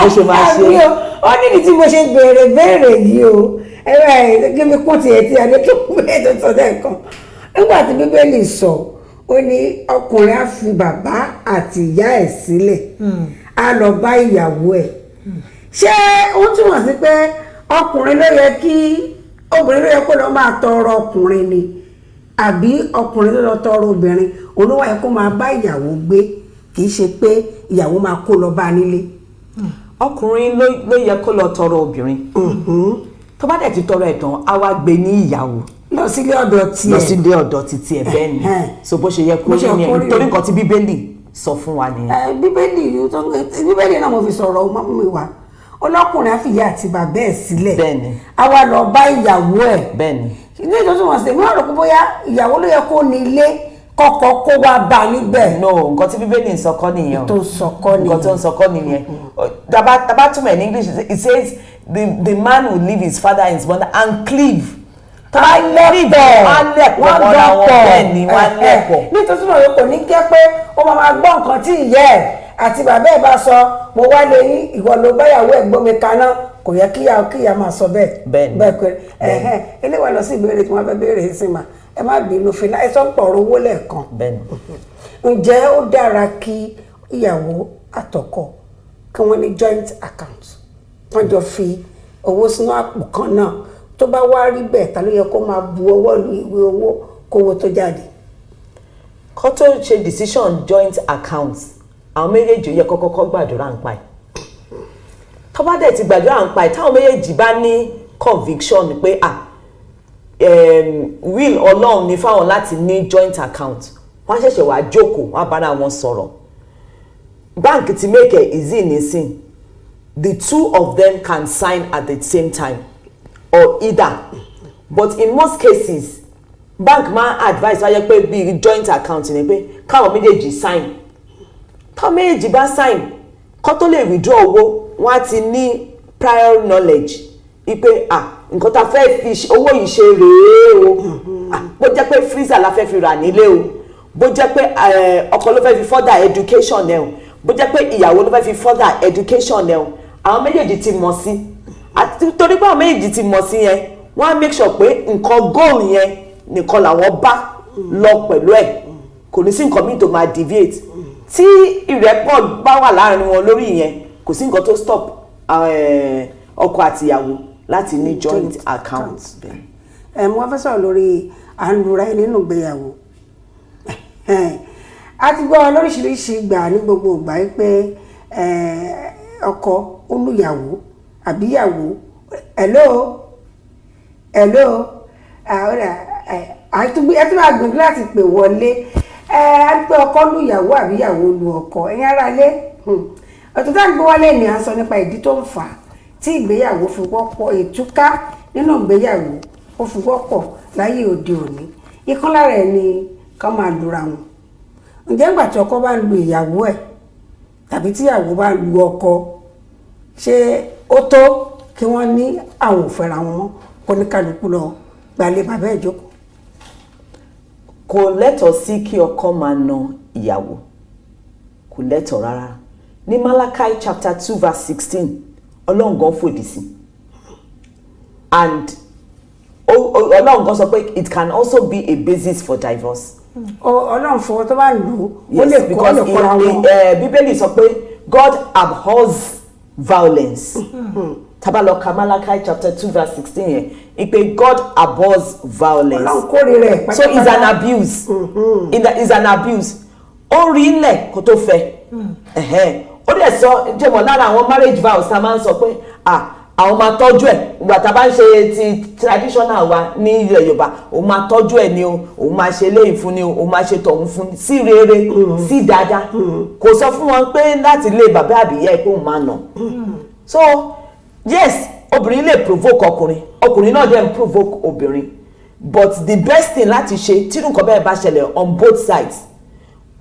bó ṣe máa ṣe. Àbí o, ó nídìí tí mo ṣe béèrè béèrè yìí o. Ẹ̀rọ ẹ̀ kí mi kún tiẹ̀ tí adé tó gbé tó sọ lẹ́ẹ̀kan. Nígbà tí Bíbélì sọ, ó ní ọkùnrin á fi bàbá àti ìyá ẹ̀ sílẹ̀, á lọ bá ìyàwó ẹ̀. Ṣé ó túmọ̀ sí pé ọkùnrin ló yẹ kí obìnrin ló yẹ kó lọ máa tọrọ ọkùnrin ni, àbí ọkùnrin ló lọ tọrọ obìnrin? Olówó yẹ kó máa bá ìyàwó gbé, kì í ṣe pé ìyàwó máa kó lọ bá nílé? Ọkùnrin ló yẹ kó lọ tọrọ obìnrin. Tó bá dẹ̀ ti tọrọ ẹ̀ tán, á wá gbé ní ìyàwó lọ sílé ọ̀dọ̀ tiẹ̀. Lọ sílé ọ̀dọ̀ títí ẹ̀, bẹ́ẹ̀ ni. So bó ṣe yẹ kó Bó ṣe rí kó nìyẹn, rí nítorí nìyẹn. nǹkan tí Bíbélì sọ fún wa nìyẹn. Ẹ, Bíbélì náà mo fi sọ̀rọ̀ ọmọ mi wá. Ọlọ́kùnrin á fi ìyá àti bàbá ẹ̀ sílẹ̀, á wá lọ bá ìyàwó ẹ̀. Bẹ́ẹ̀ni. Ní ìtọ́jú wọn sì wọ́n rò pé bóyá ìyàwó ló yẹ kó ní ilé kọ́kọ́ kó wá bá a níbẹ̀. No, nǹkan tí Bíbélì ń sọ kọ́ nìyẹn o. Tó sọ kọ́ nìyẹn. Nǹkan tó ń sọ kọ́ nìyẹn. Taba túmọ̀ ní English, it says the man will leave his father and his mother and cleave. Taba cleave, wọ́n á lẹ̀ pọ̀ Wọ́n mọ́ra wọn. jọ pọ̀. Bẹ́ẹ̀ ni, wọ́n á lẹ̀ pọ̀. Nítorí wọn kò ní jẹ́ pé ó máa gbọ́ nǹkan tí ìyá ẹ̀ àti bàbá ẹ̀ bá sọ. Mo wá lé yín, ìwọ ló báyàwó ẹ̀ gbómi kaná. Kò yẹ kíyà máa sọ bẹ́ẹ̀. Bẹ́ẹ̀ni. Bẹ́ẹ̀ pé ẹ̀hẹ́n eléwà lọ sí ìbéèrè tí wọ́n fẹ́ béèrè sí mà. Ẹ má bínú, fìlà ẹ sọ ń pọ̀ owó lẹ́ẹ̀kan. Bẹ́ẹ̀ni. Ǹjẹ́ ó dára kí ìyàwó àtọkọ kí wọ́n ní joint account, wọ́n jọ fi owó sínú àpò kan náà? Tó bá wá rí bẹ́ẹ̀, ta ló yẹ kó máa bu ọwọ́ lu ìwé owó kówó tó jáde? Kó tó ṣe decision joint account, àwọn méjèèjì ó yẹ kó kọ́kọ́ gbàdúrà ń pa ẹ̀. Tó bá dẹ̀ ti gbàdúrà ń pa ẹ̀, táwọn méjèèjì bá ní conviction pé ah, will Ọlọ́run ní fáwọn láti ní joint account, wọ́n á ṣẹ̀ṣẹ̀ wá jókòó, wọ́n á bára wọn sọ̀rọ̀. Bank ti make it easy nísìn. The two of them can sign at the same time or either, but in most cases bank máa advice wáyé pé bíi joint account ni pé káwọn méjèèjì sign. Táwọn méjèèjì bá sign, kó tó lè withdraw owó, wọ́n á ti ní prior knowledge wípé ah, nǹkan tá a fẹ́ fi owó yìí ṣe rèé o. Ah, bó jẹ́ pé freezer la fẹ́ fi rà nílé o, bó jẹ́ pé ọkọ ló fẹ́ fi further education ẹ̀ o, bó jẹ́ pé ìyàwó ló fẹ́ fi further education ẹ̀ o, àwọn méjèèjì ti mọ̀ sí. Àti torí pé àwọn méjèèjì ti mọ̀ sí yẹn, wọ́n á make sure pé nǹkan goal yẹn nìkan làwọn bá lọ pẹ̀lú ẹ̀. Kò ní sí nǹkan míì tó máa deviate. Tí ìrẹ́pọ̀ bá wà láàrin wọn lórí ìyẹn, kò sí nǹkan tó stop ọkọ àtìyàwó láti ní joint account. Ẹ mo wá fẹ́ sọ̀rọ̀ lórí à ń lura ẹni nínú ìgbéyàwó. A ti gbọ́ lóríṣiríṣi ìgbà ní gbogbo ìgbà yìí pé ọkọ ó lùyàwó àbí ìyàwó. Hello, hello. Ẹ tún máa gbìyànjú láti pè wọlé. Ẹ á pé ọkọ lùyàwó àbí ìyàwó lu ọkọ. Ẹ̀yin ará ilé, ọ̀tún tá à ń gbé wálé ni à ń sọ nípa ìdí tó ń fà á tí ìgbéyàwó fi wọ́pọ̀, ìtúká nínú ìgbéyàwó ó fi wọ́pọ̀ láyé òde òní. Ìkan lára ẹ̀ ni ká máa lura wọn. Ǹjẹ́ ìgbà tí ọkọ bá ń lu ìyàwó ẹ̀ tàbí tíyàwó bá ń lu ọkọ, ṣé ó tó kí wọ́n ní àwọn ò fẹ́ra wọn mọ́, kó ní kálukú lọ gbalé bàbá ẹ̀ jókòó? Kò lẹ́tọ̀ọ́ sí kí ọkọ máa na ìyàwó, kò lẹ́tọ̀ọ́ rárá. Ní Malachi chapter 2 verse 16, Ọlọ́run gan fòdì sí, and Ọlọ́run gan sọ pé it can also be a basis for divorce. Ọlọ́run fọwọ́ tó bá lù ú, ó lè kọ́, ó lè kọ́ra wọn. Bíbélì sọ pé God abhors violence. Tá bá lọ ka Malachi chapter 2 verse 16 yẹn, ìpè God abhors violence. Ọlọ́run kórìíra ẹ̀. So it's an abuse. It's an abuse. Ó rí ilẹ̀ kó tó fẹ́. Ẹ̀hẹ́n. Ó dẹ̀ sọ jẹ́mọ̀ lára àwọn marriage vows tá a máa ń sọ pé ah, àwọn máa tọ́jú ẹ̀ ìgbà tá a bá ń ṣe ti traditional wa ní ilẹ̀ Yorùbá. Òun máa tọ́jú ẹ̀ ni o, òun máa ṣe eléyìí fún ni o, òun máa ṣe tọ̀hún fún ni, sí rere, sí dáadáa. Kò sọ fún wọn pé láti ilé bàbá àbíyá ẹ̀ pé òun máa nà. So yes, obìnrin lè provoke ọkùnrin, ọkùnrin náà dẹ̀ ń provoke obìnrin, but the best thing láti ṣe tí nǹkan bẹ́ẹ̀ bá ṣẹlẹ̀ on both sides,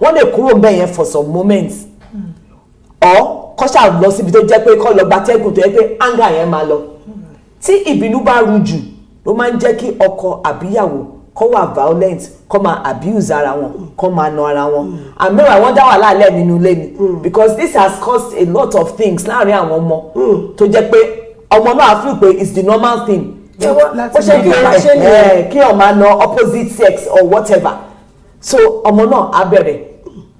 wọ́n lè kúrò ńbẹ̀ yẹn for some moments or kó ṣáà lọ síbi tó jẹ́ pé kó lọ gbatẹ́gùn, tó yẹ pé anger yẹn máa lọ. Tí ìbínú bá ru jù ló máa ń jẹ́ kí ọkọ àbíyàwó Kó wà violent, kó máa abuse ara wọn, kó máa na ara wọn, and meanwhile wọ́n dá wàhálà lẹ̀ nínú ilé ni, because this has caused a lot of things láàrin àwọn ọmọ tó jẹ́ pé ọmọ náà feel pé it's the normal thing. Láti Ó ṣe kí máa ṣe nìyẹn. Kí ọ máa na opposite sex or whatever. So ọmọ náà á bẹ̀rẹ̀.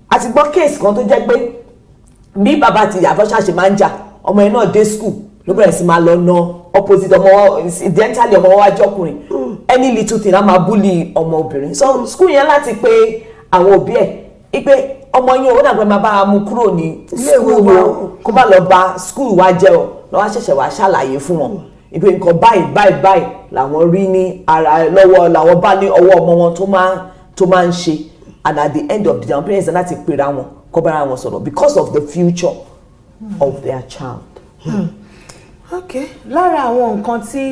A ti gbọ́ case kan tó jẹ́ pé bí bàbá àti ìyá bọ́ṣà ṣe máa ń jà, ọmọ yẹn náà dé school ló bẹ̀rẹ̀ sí máa lọ na opposite ọmọ. Incidentally, ọmọ wa jọkùnrin. Any little thing, á máa bully ọmọ obìnrin. So school yẹn láti pé àwọn òbí ẹ̀ ipe ọmọ yẹn, ó dàgbẹ́ máa bá a mú kúrò ní Ilé-ìwé school wa. o, kó má lọ bà school wa jẹ́ o. Lọ́wọ́ ṣẹ̀ṣẹ̀ wá ṣàlàyé fún wọn ipe nǹkan báyìí báyìí báyìí làwọn rí ní ara lọ́wọ́, làwọn bá ní ọwọ́ ọmọ wọn tó máa ń ṣe. And at the end of the day, àwọn parents láti pera wọn, kó bára wọn sọ̀rọ̀ because of the future of their child. Ok, lára àwọn nǹkan tí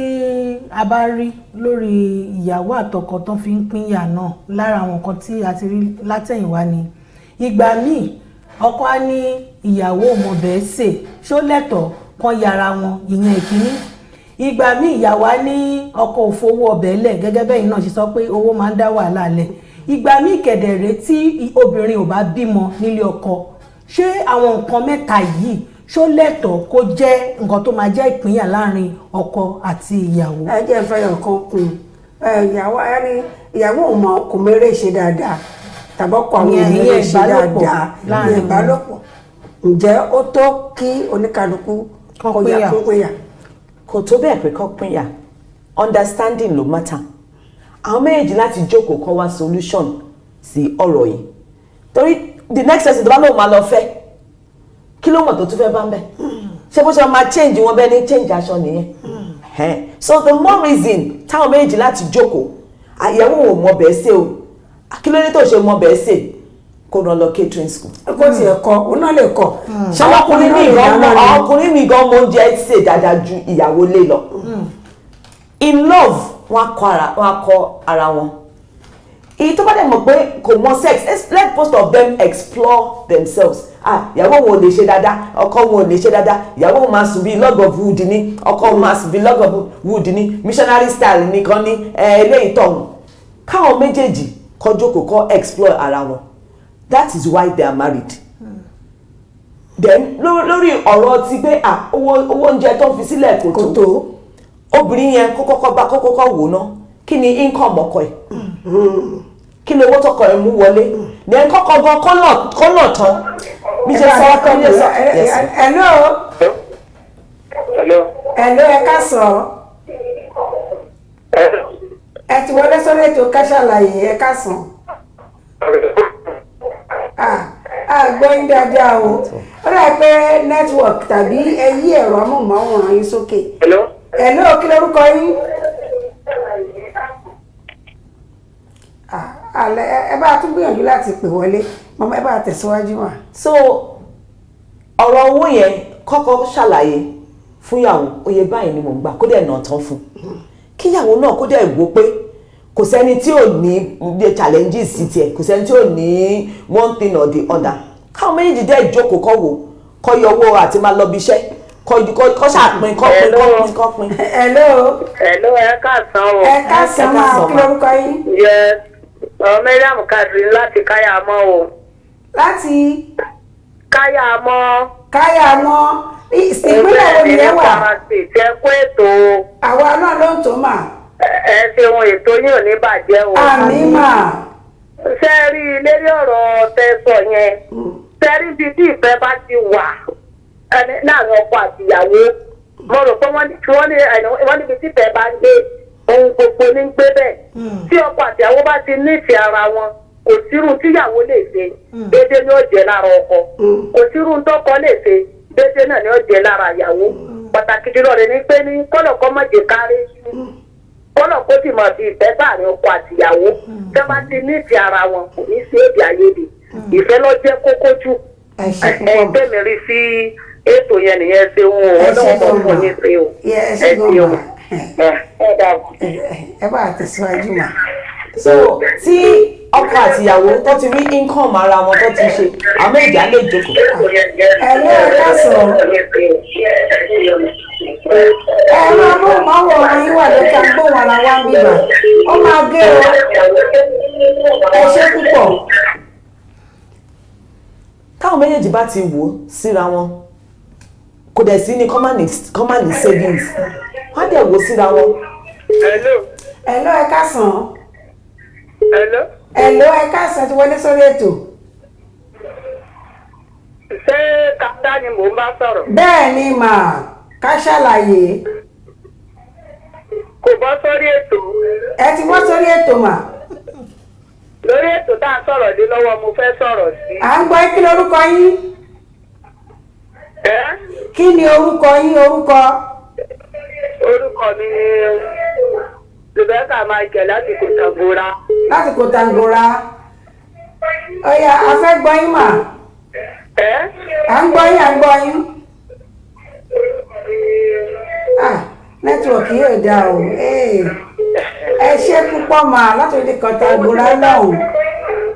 a bá rí lórí ìyàwó àtọkọ tó fi ń pínyà náà, lára àwọn nǹkan tí a ti rí látẹ̀yìnwá ni ìgbà míì ọkọ á ní ìyàwó ò mọbẹ̀ sè, ṣó lẹ́tọ̀ọ́ kan yára wọn? Ìyẹn ìkíní. Ìgbà míì ìyàwó á ní ọkọ ò fowó ọbẹ̀ lẹ̀, gẹ́gẹ́ bẹ́yìn náà ṣe sọ pé owó máa ń dá wàhálà lẹ̀. Ìgbà míì kẹ̀dẹ̀rẹ́, tí obìnrin ò bá bímọ nílé ọkọ, ṣé àwọn nǹkan mẹ́ta yìí, ṣó lẹ́tọ̀ọ́ kó jẹ́ nǹkan tó máa jẹ́ ìpínyà láàrin ọkọ àti ìyàwó? Ẹ jẹ́ fẹ́ ọ̀kan kún ẹ. Ìyàwó ẹni ìyàwó ò mọ, kò mérè ṣe dáadáa, tàbí ọkọ àwọn Ìyẹn mérè ṣe ìbálòpọ̀ dáadáa láàrin ìyẹn wọn. Ìbálòpọ̀, ǹjẹ́ ó tó kí oníkálukú Kán kó yà pínyà? Kó pínyà. Kò tó bẹ́ẹ̀ pé kọ́ pínyà. Understanding ló matter. Àwọn méjèèjì láti jókòó, kọ́ wá solution sí ọ̀rọ̀ yìí, torí the next person tó bá lóun máa lọ fẹ́, kí ló mọ̀ tó tún fẹ́ bá ń bẹ̀? Ṣé bó ṣe máa change wọn bẹ́ẹ̀ ní change aṣọ nìyẹn? So the more reason táwọn méjèèjì láti jókòó. Àyẹ̀wò ò mọ bẹ́ẹ̀ ṣe o, kí ló ní tó ṣe mọ bẹ́ẹ̀ ṣe? Kó rán lọ catering school. Kó tiẹ̀ kọ, òun náà lè kọ. Àwọn ọkùnrin mi gan mọ, àwọn ọkùnrin mi gan mọ oúnjẹ sè dáadáa ju ìyàwó lé lọ. In love, wọn á kọ ara wọn. Èyí tó bá dẹ̀ mọ̀ pé kò mọ sex, let both of them explore themselves. Ah, ìyàwó wọn ò lè ṣe dáadáa, ọkọ wọn ò lè ṣe dáadáa, ìyàwó wọn máa sùn bíi log of wood ni, ọkọ wọn máa sùn bíi log of wood ni, missionary style nìkan ní eléyìí tọ̀hún. Káwọn méjèèjì kó jókòó, kó explore ara wọn. That is why they are married. Then lórí ọ̀rọ̀ ti pé, ah, owó oúnjẹ tó ń fi sílẹ̀ kò Kò tó, tó. Obìnrin yẹn kó kọ́kọ́ bá kó kọ́kọ́ wò ná, kí ni income ọkọ ẹ̀, kí ni owó tọkọ ẹ̀ mú wọlé? Then kọ́kọ́ gan kọ́nà tán bí ṣe sọ bí ṣe sọ. Yes. Hello. Hello. Hello, ẹ káàsán. Ẹ ti wọlé sórí ètò Ká Sálàyé. Ẹ káàsán. Ah, ah, gbọ́ yín dáadáa o. Ó dà pé network, tàbí ẹ yí ẹ̀rọ amóhùnmáwòrán yín sókè. Hello. Hello, kí lórúkọ yín? Ah, alẹ́ ẹ bá tún gbìyànjú láti pè wọlé. Màmá, ẹ bá tẹ̀síwájú mà. So ọ̀rọ̀ owó yẹn, kọ́kọ́ ṣàlàyé fúnyàwó, oye báyìí ni mò ń gbà, kó dẹ̀ nà tán fún kíyàwó náà, kó dẹ̀ wò pé kò sẹ́ni tí ò ní the challenges sí tiẹ̀, kò sẹ́ni tí ò ní one thing or the other. Káwọn méjèèjì dẹ̀ jókòó, kọ́ wò, kọ́ yọ owó àti máa lọ bí iṣẹ́, kọ́ ṣàpín, kọ́ pín, kọ́ pín, kọ́ pín. Hello. Hello, ẹ káàsán o. Ẹ káàsán máa. Káàsán Kí ma. lórúkọ yín? Yes, ọ Mariam Kadri láti Káyàmọ́ o. Láti Káyàmọ́. Káyà mọ́, ìpínlẹ̀ wo nìyẹn wà? Kwara State. Ẹ kú ètò o. Àwa náà ló ń tó mà. Ẹ ṣeun, ètò yín ò ní bàjẹ́ o. Àmín mà. Ṣé ẹ rí i lérí ọ̀rọ̀ tẹ sọ yẹn? Ṣé ẹ rí ibi tí ìfẹ́ bá ti wà ẹni láàrin ọkọ àti ìyàwó? Mo rò pé wọ́n níbi tí ìfẹ́ bá ń gbé, ohun gbogbo ní ń gbé bẹ́ẹ̀. Tí ọkọ àti ìyàwó bá ti nífẹ̀ẹ́ ara wọn, kò sírun tíyàwó lè ṣe, déédéé ni ó jẹ́ lára ọkọ. Kò sírun tọkọ lè ṣe, déédéé náà ni ó jẹ́ lára ìyàwó. Pàtàkì jùlọ rẹ̀ ni pé ní kọ́lọ̀kọ́ má jẹ́ kárí, kọ́lọ̀ kó sì máa fi ìfẹ́ sáàrin ọkọ àtìyàwó. Tí wọ́n bá ti nífẹ̀ẹ́ ara wọn, kò ní sí èdè àìyedè. Ìfẹ́ ló jẹ́ kókó jù. Ẹ ṣe Ẹ púpọ̀ mà. tẹ́mi rí sí ètò yẹn nìyẹn. Ṣe ń o. Ẹ ṣe Ọlọ́run mọ̀ gan fún mà. yín ṣe o. Ẹ ṣe gan ṣeun. mà. Ẹ dàbọ̀. Ẹ bá tẹ̀síwájú mà. So tí Ọkọ àtìyàwó tó ti rí income ara wọn tó ti ṣe, àwọn méjì á lè jókòó. Hello, ẹ káàsán. Ẹ máa mú ìmọ̀wòrán yín wà lókè, agbóhùn ara wa ń bíbà ó máa gé o. Ẹ ṣé púpọ̀. Táwọn méjèèjì bá ti wò ó síra wọn, kò dẹ̀ sí ní common savings, wọ́n á dẹ̀ wò ó síra wọn. Hello. Hello, ẹ káàsán. Hello. Hello, ẹ káàsán, ti wọlé sórí ètò. Ṣé kàtá ni mò ń bá sọ̀rọ̀? Bẹ́ẹ̀ ni mà, ká ṣàlàyé. Kò bọ́ sórí ètò. Ẹ ti wọ́ sórí ètò mà. Lórí ètò tá à ń sọ̀rọ̀ lé lọ́wọ́, mo fẹ́ sọ̀rọ̀ sí. À ń gbọ́. Kí lorúkọ yín? Ẹ́? Kí ni orúkọ yín, orúkọ? Orúkọ mi ni Rebecca Michael láti Kòtàngórà. Láti Kòtàngórà. Ó yá, a fẹ́ gbọ́ yín mà. Ẹ́? À ń gbọ́ yín, à ń gbọ́ yín. Ah, network yóò dáa o. Ee, ẹ ṣé púpọ̀ mà láti orí Kòtàngórà lọ́hùn.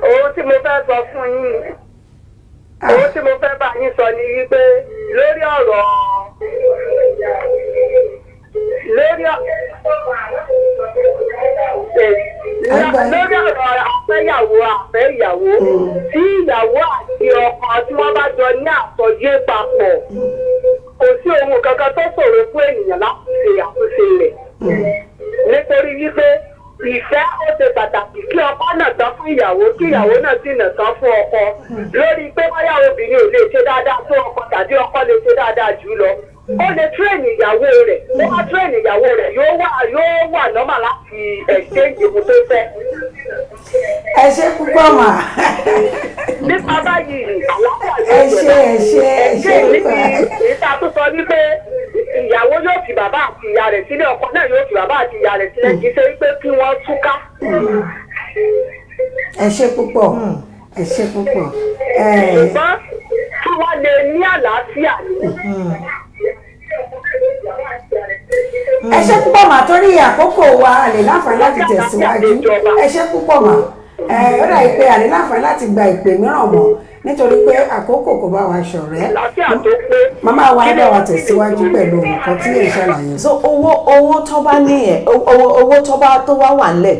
Ohun tí mo fẹ́ sọ fún yín, ohun tí mo fẹ́ bá yín sọ ni wípé lórí ọ̀rọ̀ àfẹ́yàwó àfẹ́yàwó, tí ìyàwó àti ọkọ tí wọ́n bá jọ ní àsọyé papọ̀, kò sí ohun kankan tó ṣòro fún ènìyàn láti ṣe àtúnṣe rẹ̀, nítorí wípé ìfẹ́ ó ṣe pàtàkì, kí ọkọ náà tán fún ìyàwó, kí ìyàwó náà sì nà tán fún ọkọ, lórí pé bóyá obìnrin ò lè ṣe dáadáa tó ọkọ tàbí ọkọ lè ṣe dáadáa jù lọ. Ó lè train ìyàwó rẹ̀. Tó bá train ìyàwó rẹ̀, yóò wà normal láti exchange ohun tó fẹ́. Ẹ ṣé púpọ̀ mà. Nípa báyìí, àlàáfíà Ẹ yóò ṣé, ẹ ṣé, ẹ ṣé. Ẹ̀ṣẹ́ níbi ìta tó sọ wípé ìyàwó yóò fi bàbá àti ìyá rẹ̀ sílẹ̀, ọkọ náà yóò fi bàbá àti ìyá rẹ̀ sílẹ̀, kì í ṣe wípé kí wọ́n túká. Ẹ ṣé púpọ̀, ẹ ṣé púpọ̀. Ẹ Ṣùgbọ́n kí wọ́n lè ní àlàáfíà ni. Ẹ ṣé púpọ̀ mà. Torí àkókò wa, a lè láǹfààní láti tẹ̀síwájú. Ẹ ṣé púpọ̀ mà. Ẹ ó dàbí pé a lè láǹfààní láti gba ìpè mìíràn mọ́ nítorí pé àkókò kò bá wa ṣọ̀rẹ́. Àlàáfíà tó pé. Màmá wa, ẹ bá wa tẹ̀síwájú pẹ̀lú nǹkan tí ẹ ṣàlàyé. So owó tó bá ní yẹn, owó tó wá wà nílẹ̀,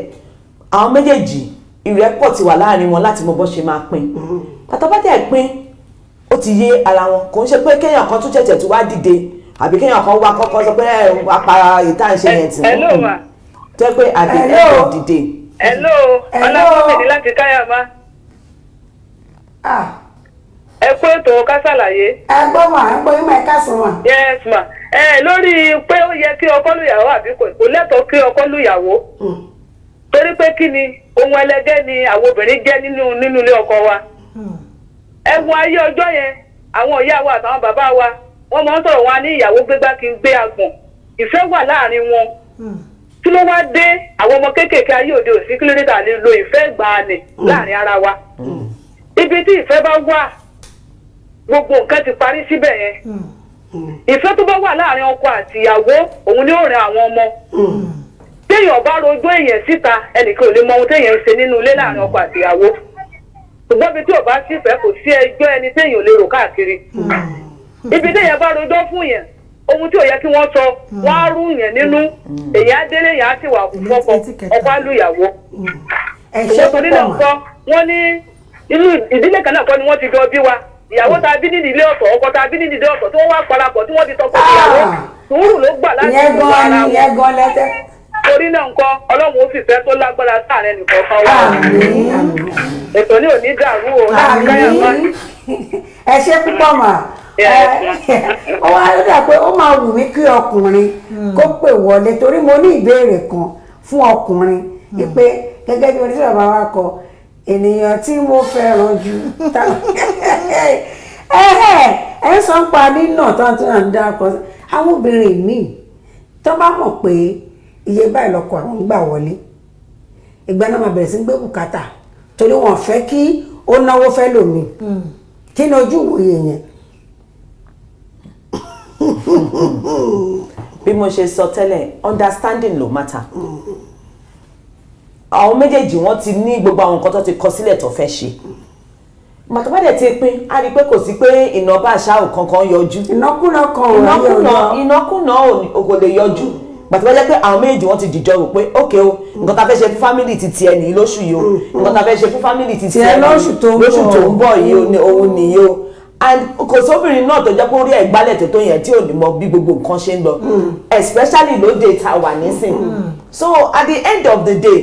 àwọn méjèèjì, ìrẹ́pọ̀ ti wà láàrin wọn láti mọ bó ṣe máa pín. Pàtó bá dẹ̀ pín, ó ti yé ara wọn. Kò ń ṣe pé kéèyàn kan tún ṣẹ̀ṣẹ̀ tún wá dìde àbí kéèyàn kan wá kọ́kọ́ sọ pé ẹ apara ìta ń ṣe yẹn tì. Hello, ma. Tó yẹ pé at the end of the day. Hello. Hello. Ọlábọ̀mí láti Káyàmá. Ah, Ẹ kú ètò Ká Sálàyé. Ẹ gbọ́ mà, ẹ gbọ́ yín mà. Ẹ káàsán mà. Yes ma. Ẹ lórí pé ó yẹ kí ọkọ lùyàwó àbí kò lẹ́tọ̀ọ́ kí ọkọ lùyàwó. Torí pé kí ni, ohun ẹlẹgẹ́ ni àwọn obìnrin jẹ́ nínú ilé ọkọ wa. Ẹ wo ayé ọjọ́ yẹn, àwọn ìyá wa àtàwọn bàbá wa, wọ́n máa ń sọ̀rọ̀ wọn ní ìyàwó gbégbá kí n gbé agbọ̀n. Ìfẹ́ wà láàrin wọn. Kí ló wá dé àwọn ọmọ kéékèèké ayé òde òsì, kí ló dé tà lè lo ìfẹ́ ìgbàanì láàrin ara wa? Ibi tí ìfẹ́ bá wà, gbogbo nǹkan ti parí síbẹ̀ yẹn. Ìfẹ́ tó bá wà láàrin ọkọ àti ìyàwó, òun ni ó rìn àwọn ọmọ. Téèyàn bá rojọ́ èèyàn síta, ẹnìkan ò lè mọ ohun téèyàn ń ṣe nínú ilé láàrin ọkọ àti ìyàwó. Ṣùgbọ́n ibi tí ò bá sífẹ̀ẹ́, kò sí ẹjọ́ ẹni téèyàn ò lè rò káàkiri. Ibi téèyàn bá rojọ́ fún yẹn, ohun tí ò yẹ kí wọ́n sọ, wọ́n á rú yẹn nínú. Èyàn á délé, yẹn á sì wà fọ́kọ, ọkọ á lù ìyàwó. Ẹ ṣé Ṣùgbọ́n torí púpọ̀ náà mà. kọ́, wọ́n ní inú ìdílé kan náà kọ́ ni wọ́n ti jọ bí wa. Ìyàwó tá a bí nínú ilé ọ̀tọ̀, ọkọ tá a bí nínú ilé ọ̀tọ̀, tí wọ́n wá parapọ̀ tí wọ́n di tọkọ ìyàwó, sùúrù ló gbà láti Ìyẹn wọ gan ara ni wọn. Ìyẹn gan lẹ́tẹ̀. Torí náà ńkọ́, Ọlọ́run ó fìfẹ́ tó lágbára sáàrin ẹnìkọ̀ọ̀kan wa. Àmín, àmín. Ètò ní òní dàrú o láti Káyàmá. Àmín, ẹ ṣé púpọ̀ mà. Yes. Ó wá dà pé ó máa wù mí kí ọkùnrin kó pè wọlé, torí mo ní ìbéèrè kan fún ọkùnrin pé gẹ́gẹ́ bí oníṣẹ́ bàbá wa kọ, ènìyàn tí mo fẹ́ràn jù, ẹ ń sọ ń pa nínà tó ń tún à ń dárúkọ àwọn obìnrin míì tó bá mọ̀ pé iye báyìí lọ́kọ àwọn ń gbà wọlé, ìgbà náà máa bẹ̀rẹ̀ sí ń gbé bùkátà, torí wọn fẹ́ kí ó náwó fẹ́ lòmíì. Kí ni ojú ìwòye yẹn? Bí mo ṣe sọ tẹ́lẹ̀, understanding ló matter. Àwọn méjèèjì, wọ́n ti ní gbogbo àwọn nǹkan tó ti kọ sílẹ̀ tó fẹ́ ṣe. Màtọ́ bá dẹ̀ ti pín, á rí i pé kò sí pé ìnàbà àṣà ò kankan yọjú. Ìnákúnà kan ò ráyè. Ìnákúnà ọjọ́. Ìnákúnà ò kò lè yọjú. Gbàtí wọ́n jẹ́ pé àwọn méjèèjì, wọ́n ti dìjọ rò pé, ok o, nǹkan tá a fẹ́ ṣe fún family ti tiẹ̀ nìyí lóṣù yìí o, nǹkan tá a fẹ́ ṣe fún family ti tiẹ̀ tiẹ̀ lóṣù tó ń bọ̀. lóṣù tó ń bọ̀ yìí o, ní òun nìyí o. And kò sóbìnrin náà tó jẹ́ pé orí ẹ̀ gbálẹ̀ tó tó yẹn tí ò ní mọ bí gbogbo nǹkan ṣe ń lọ, especially lóde tá a wà nísìn. So at the end of the day,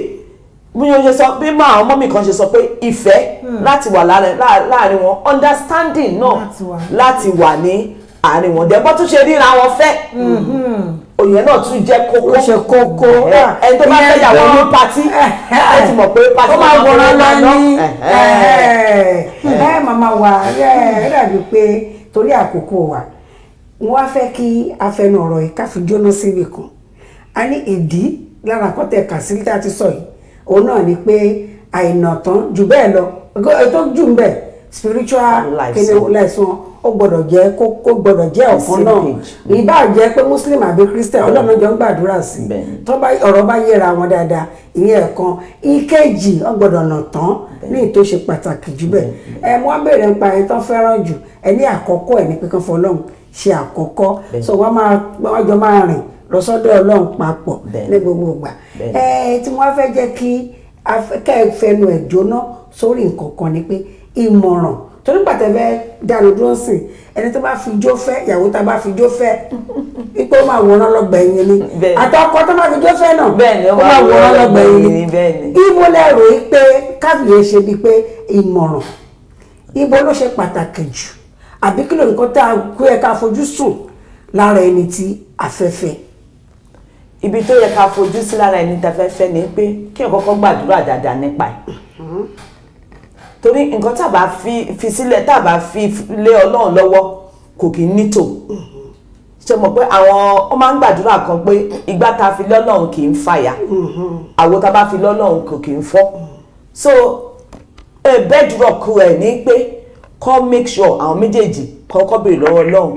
bí wọ́n ṣe sọ, bí máa àwọn mummy kan ṣe sọ pé ìfẹ́ láti wà láàrin wọn, understanding náà láti wà. Láti wà ní àárín wọn, dẹ̀ bọ́ tún ṣe ríra wọn fẹ́, òyìn náà tún jẹ́ kókó. Ó ṣe kókó. Ẹni tó bá fẹ́ yàwó ní party, ó ti mọ̀ pé party ó máa wòran lọ ní. Ẹ̀hẹ́. Ẹ màmá wa, ẹ dàbí pé torí àkókò wa, wọ́n á fẹ́ kí afẹnu ọ̀rọ̀ yìí ká fi jóná síbi kan. A ní ìdí lára àkọ́tẹ̀ kà sí tá a ti sọ yìí, òun náà ni pé àìnà tán jù bẹ́ẹ̀ lọ, tó jù ń bẹ̀, spiritual life kíni life wọn, ó gbọ́dọ̀ jẹ́ kó gbọ́dọ̀ jẹ́ ọ̀kan same náà page. Ìbá jẹ́ pé Muslim àbí Christian, Ọlọ́run jọ ń gbàdúrà sí. Tó bá ọ̀rọ̀ bá yéra wọn dáadáa, ìyẹn ẹ̀kan. Ìkejì, ó gbọ́dọ̀ nà tán ní ìtò ṣe pàtàkì jù bẹ́ẹ̀. Ẹ mo wá béèrè nípa ẹni tó fẹ́ràn jù. Ẹ ní àkọ́kọ́ ẹ̀ ní pé kán fọlọ́run ṣe àkọ́kọ́, so wọ́n máa wọ́n jọ máa rìn lọ sọ́dọ̀ Ọlọ́run papọ̀ ní gbogbo ìgbà. Ẹ tí wọ́n fẹ́ jẹ́ kí kẹ́ ẹ fẹnu ẹ̀ jóná sórí nǹkan kan ni pé ìmọ̀ràn, torí pàtẹ́ fẹ́ dánu dúró sìn, ẹni tó bá fi jó fẹ́ ìyàwó, tá a bá fi jó fẹ́ ipò, máa wòran lọ́gbẹ̀yìn ni. Àtọkọ tó bá fi jó fẹ́ náà, Bẹ́ẹ̀ni, ó máa wòran lọ́gbẹ̀yìn ni. Ibo lẹ́rù yìí pé káfíńyé ṣe bíi pé ìmọ̀ràn, ibo ló ṣe pàtàkì jù, àbí kí ló nǹkan tá a kó yẹ ká fojú sùn lára ẹni tí a fẹ́ fẹ́? Ibi tó yẹ ká fojú sí lára ẹni tá a fẹ́ fẹ́ ni pé kí ẹ kọ́kọ́ gbàdúrà dáadáa nípa ẹ̀, torí nǹkan tá a bá fi sílẹ̀, tá a bá fi lé Ọlọ́run lọ́wọ́, kò kì í nítò. Ṣe mọ̀ pé àwọn ó máa ń gbàdúrà kan pé ìgbà tá a fi lé Ọlọ́run kì í fàyà, àwo tá a bá fi lé Ọlọ́run kò kì í fọ́. So bedrock ẹ̀ ní pé kọ́ make sure àwọn méjèèjì kọ́kọ́ béèrè lọ́wọ́ Ọlọ́run.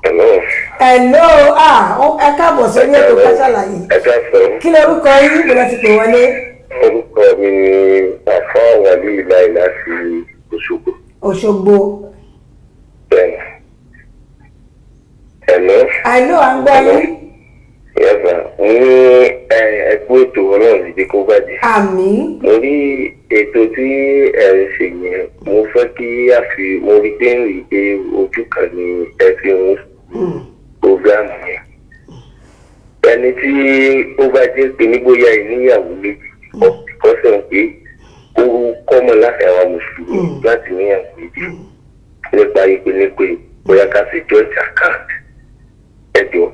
Hello. Hello, ah, ẹ káàbọ̀ sórí ètò Ká Sálàyé. Ẹ káàsán. Kí lorúkọ yín, bó lẹ ti pè wọlé? Orúkọ mi ni Àfáà Wàlíì Láì láti Òṣogbo. Òṣogbo. Bẹ́ẹ̀ni. Hello. Hello, à ń gbọ́ yín. Yes, sir. Mo ní ẹ kú ètò, Ọlọ́run ìdí kó bàjẹ́. Àmín. Mo rí ètò tí ẹ ń ṣe yẹn, mo fẹ́ kí a fi, mo rí pé ń rí pé ojú kan ni ẹ fi ń program yẹn. Ẹni tí ó bá jẹ́ pé ní bóyá ìníyàwó méjì, ọ̀sẹ̀ pé ó common láti àwọn mùsùlùmí láti níyàwó méjì, nípa ìpele pé bóyá ká ṣe joint account, ẹ jọ̀ọ́,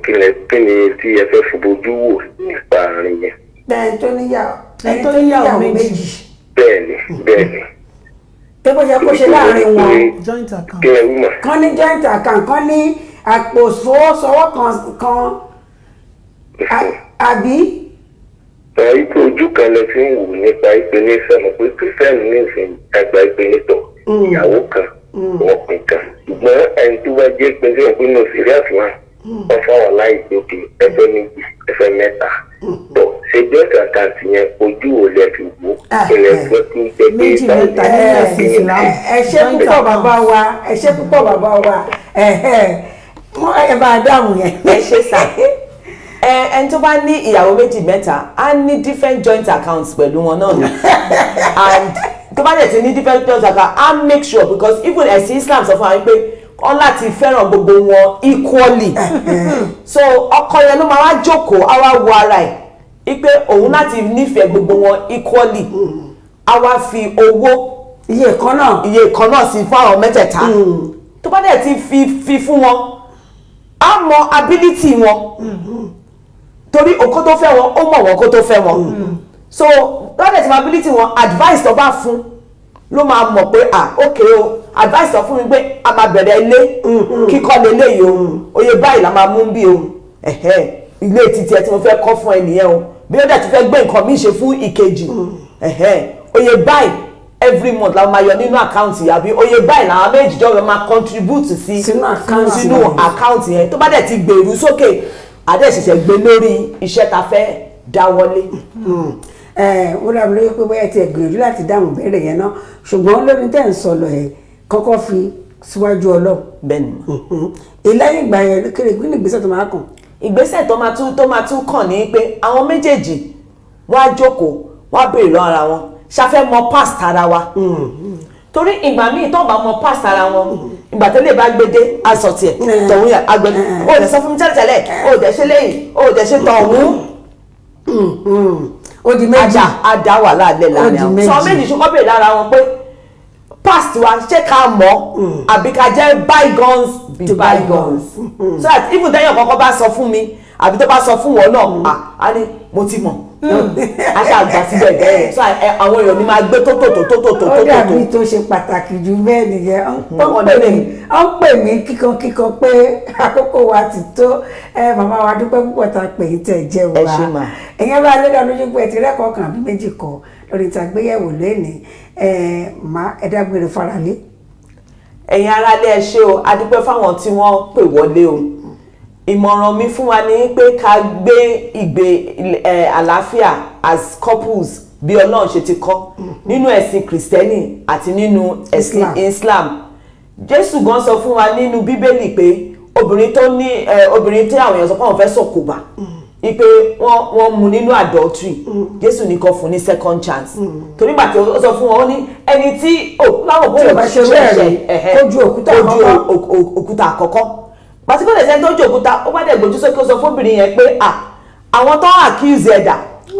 kí ni tí ẹ fẹ́ fojú wò nípa àárín yẹn? Ẹni tó níyàwó ẹni tó níyàwó méjì. Bẹ́ẹ̀ni, bẹ́ẹ̀ni. Pé bó ṣe kó ṣe láàrin wọn. Joint account. Kí ẹ wí mọ̀? Kan ní joint account, kan ní àpò ìfowósowọ́ kan kan àbí? Ẹ ipò ojú kan lẹ fi ń wò nípa ìpele sọmọ pé Christian ní ìsìn àgbà ìpele tọ ìyàwó kan, ọkùnrin kan, ṣùgbọ́n ẹni tó bá jẹ́ pé sẹ́yìn pé ní òṣèré àfihàn wọ́n fáwọn láì pé òkè ẹfẹ́ méjì, ẹfẹ́ mẹ́ta tọ ṣe joint account yẹn, ojú wo lẹ fi wò? Ilẹ̀ fẹ́ kí n jẹ́ pé Méjì, mẹ́ta nínú ẹ̀sìn Islam. Ẹ ṣé púpọ̀, bàbá wa. Ẹ ṣé púpọ̀, bàbá wa. Ẹ bá a dáhùn yẹn. Ẹ ṣe sà. Ẹ ẹni tó bá ní ìyàwó méjì, mẹ́ta, á ní different joint accounts pẹ̀lú wọn náà ni. And tó bá dẹ̀ ti ní different joint account, á make sure, because even ẹ̀sìn Islam sọ fún wa wípé wọ́n láti fẹ́ràn gbogbo wọn equally. So ọkọ yẹn ló máa wá jókòó, á wá wo ara ẹ̀ wípé òun láti nífẹ̀ẹ́ gbogbo wọn equally, á wá fi owó iye kan náà iye kan náà sí fún àwọn mẹ́tẹ̀ẹ̀ta. Tó bá dẹ̀ ti fi fún wọn, á mọ ability wọn, torí òkó tó fẹ́ wọn, ó mọ̀ wọn kó tó fẹ́ wọn. So lọ́dẹ̀ tí mo ability wọn, advice tó bá fún ló máa mọ̀ pé, ah, ok o, advice tó fún mi pé a máa bẹ̀rẹ̀ ilé kíkọ́ leléyìí o, oye báyìí la máa mú bí o, ẹ̀hẹ́, ilé títí ẹ tí mo fẹ́ kọ́ fún ẹ nìyẹn o. Bí ó dẹ̀ ti fẹ́ gbé nǹkan mi ṣe fún ìkejì, ẹ̀hẹ́, oye báyìí every month la máa yọ nínú account, àbí oye báyìí làwọn méjì jọ máa contribute sí sínú account sínú account yẹn. Tó bá dẹ̀ ti gbèrú sókè, àdé ṣẹ̀ṣẹ̀ gbé lórí iṣẹ́ ta fẹ́ dáwọ́lé. Ó dàbí lórí pé bóyá ti ẹ̀ gbìyànjú láti dáhùn ìbéèrè yẹn náà, ṣùgbọ́n lórí tẹ̀ ń sọ lọ, ẹ̀ kọ́kọ́ fi síwájú Ọlọ́run. Bẹ́ẹ̀ni. Ìlẹ́yìn ìgbà yẹn, kí ni ìgbésẹ̀ tó máa kàn? Ìgbésẹ̀ tó máa tún kàn ní pé àwọn méjèèjì wọ́n á jókòó, wọ́n á béèrè lọ́wọ́ ara wọn, ṣàfẹ́ mọ past ara wa? Torí ìgbà míì tó bá mọ past ara wọn, ìgbà tó lè bá gbé dé aṣọ tiẹ̀ tọ̀hún yà àgbẹ̀, ó lè sọ fún mi tẹ́lẹ̀tẹ́lẹ̀, ó dẹ̀ ṣe léyìí, ó dẹ̀ ṣe tọ̀hún. Ó di méjì. Ajá á dá wàhálà lẹ̀ láàrin Ó di àwọn méjì. sọ méjì, ṣùgbọ́n béèrè lára wọn pé past wa, ṣé ká mọ̀ àbí ká jẹ́ bygones be To bygones, so that even tẹ́yàn kọ́kọ́ bá sọ fún mi àbí tó bá sọ fún wọn náà, à á ní mo ti mọ̀, a ṣáà gbà síbẹ̀ bẹ́ẹ̀, so àwọn èèyàn ní máa gbé tó tó tó tó tó tó Ó tó dàbí tó. tó ṣe pàtàkì jù bẹ́ẹ̀ nìyẹn. Ó ń Wọ́n pè lè mí, ó ń pè mí kíkankíkan pé àkókò wa ti tó. Ẹ màmá wa, dúpẹ́ púpọ̀ tá a pè yín tẹ̀ jẹ́ wa. Ẹ ṣé mà. Ẹ̀yẹ́ bá lé lọ́dún lójú pé ẹ ti rẹ́kọ̀ọ́ kan àbí méjì kọ lórí ìta gbéyẹ̀wò lónìí. Ẹ má ẹ dágbére faralé. Ẹ̀yin aráalé, ẹ ṣé o. A dúpẹ́ fáwọn tí wọ́n pè wọlé o. Ìmọ̀ràn mi fún wa ni pé ká gbé ìgbé àlàáfíà as couples bí Ọlọ́run ṣe ti kọ́ nínú ẹ̀sìn Kìrìsìtẹ́nì àti nínú ẹ̀sìn Islam. Islam. Jésù gan sọ fún wa nínú Bíbélì pé obìnrin tó ní obìnrin tí àwọn èèyàn sọ pé àwọn fẹ́ sọ̀kòbà ipe wọ́n mú nínú adultery, Jésù ní kó fún ní second chance, torí gbà tí ó sọ fún wọn, ó ní ẹni tí ó láwọn Tí ò bá ṣe bẹ́ẹ̀ rí, kó ju òkúta kó ju àkọ́kọ́. òkúta àkọ́kọ́. Pàtí kò lè sẹ́ni tó ju òkúta, ó bá dẹ̀ gbójú sókè, ó sọ fóbìnrin yẹn pé à àwọn tó ń accuse ẹ̀dà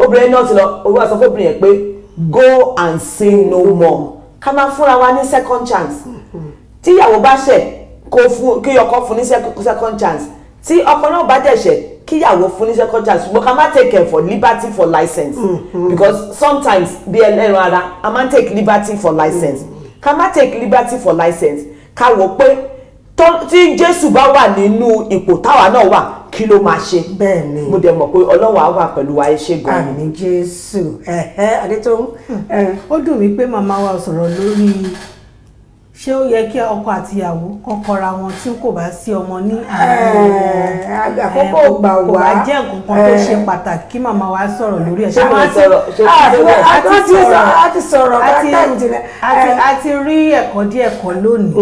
obìnrin náà ti lọ. Ó wá sọ fóbìnrin yẹn pé, "Go and sin no more." Ká máa fúnra wa ní second chance. Tí ìyàwó bá ṣẹ̀, kó fún, kí ọkọ fún ní second chance. Tí ọkọ náà bá dẹ̀ ṣẹ̀, kíyàwó fún ní second chance. Ṣùgbọ́n ká má take for liberty for license, because sometimes bí ẹlẹ́ran ara, a máa ń take liberty for license. Ká má take liberty for license. Ká wò pé tí Jésù bá wà nínú ipò táwa náà wà, kí ló máa ṣe? Bẹ́ẹ̀ ni. Mo dẹ̀ mọ̀ pé Ọlọ́run á wà pẹ̀lú wa. Ẹ ṣé gan-an. Àmín Jésù. Ẹ̀hẹ́, Adétóhùn. Ó dùn mí pé màmá wa ò sọ̀rọ̀ lórí ṣé ó yẹ kí ọkọ àti ìyàwó kọ́kọ́ra wọn tí kò bá sí ọmọ ní àárín wọn. Àkókò gbà Kò wá. bá jẹ́ nǹkan kan tó ṣe pàtàkì kí màmá wa sọ̀rọ̀ lórí ẹ̀. Ṣé wọ́n sọ̀rọ̀? Ṣé Ah, kí ló bẹ̀? A ti sọ̀rọ̀ a ti bá time ti lẹ. A ti rí ẹ̀kọ́ díẹ̀ kọ́ lónìí,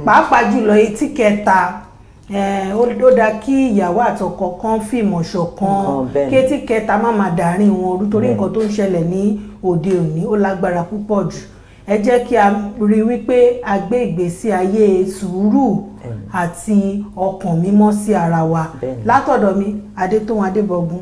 pàápàá jùlọ etí kẹta. Ó dáa kí ìyàwó àtọkọ kan fìmọ̀ ṣọ̀kan, Nǹkan bẹ́ẹ̀ ni. kí etí kẹta má máa dàárín wọn rú, torí nǹkan tó ń ṣẹlẹ̀ ní òde òní ó lágbára púpọ̀ jù. Ẹ jẹ́ kí a rí wípé a gbé ìgbésí ayé sùúrù àti ọkàn mímọ́ sí ara wa. Bẹ́ẹ̀ ni. Látọ̀dọ̀ mi, Adétóhùn Adébọ̀gún,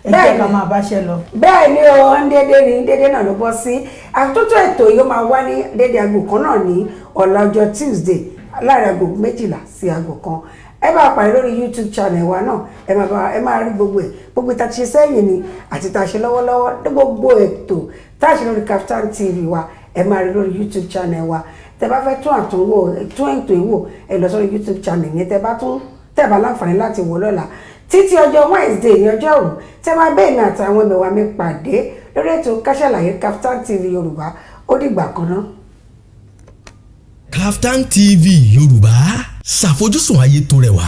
ẹ jẹ́ Bẹ́ẹ̀ ká ni. máa báṣẹ́ lọ. Bẹ́ẹ̀ ni o, ń dédé ní dédé náà ló bọ́ sí. Àtúntò ètò yìí ó máa wá ní dédé aago 1 náà ní ọ̀la ọjọ́ Tuesday, láàrin aago 12 sí aago 1. Ẹ bá pàdé lórí YouTube channel wa náà. Ẹ máa bá ẹ máa rí gbogbo ẹ, gbogbo ìta ti ṣe sẹ́yìn ni àti tá a ṣe lọ́wọ́lọ́wọ́ ní gbogbo ètò tá a ṣe lórí Kaftan TV wa, ẹ máa rí lórí YouTube channel wa. Tẹ bá fẹ́ tún àtúnwò tún ètò ìwò, ẹ lọ sórí YouTube channel yẹn. Tẹ bá tún tẹ bá láǹfààní láti wò lọ́la, títí ọjọ́ Wednesday ní ọjọ́rú tẹ máa bẹ́ẹ̀ mi àtàwọn ẹmẹ̀wà mi pàdé lórí ètò Ká Sálàyé, Kaftan TV Yorùbá. Ó dìgbà kan náà. Kaftan TV Yorùbá, ṣàfojúsùn ayé tó rẹwà.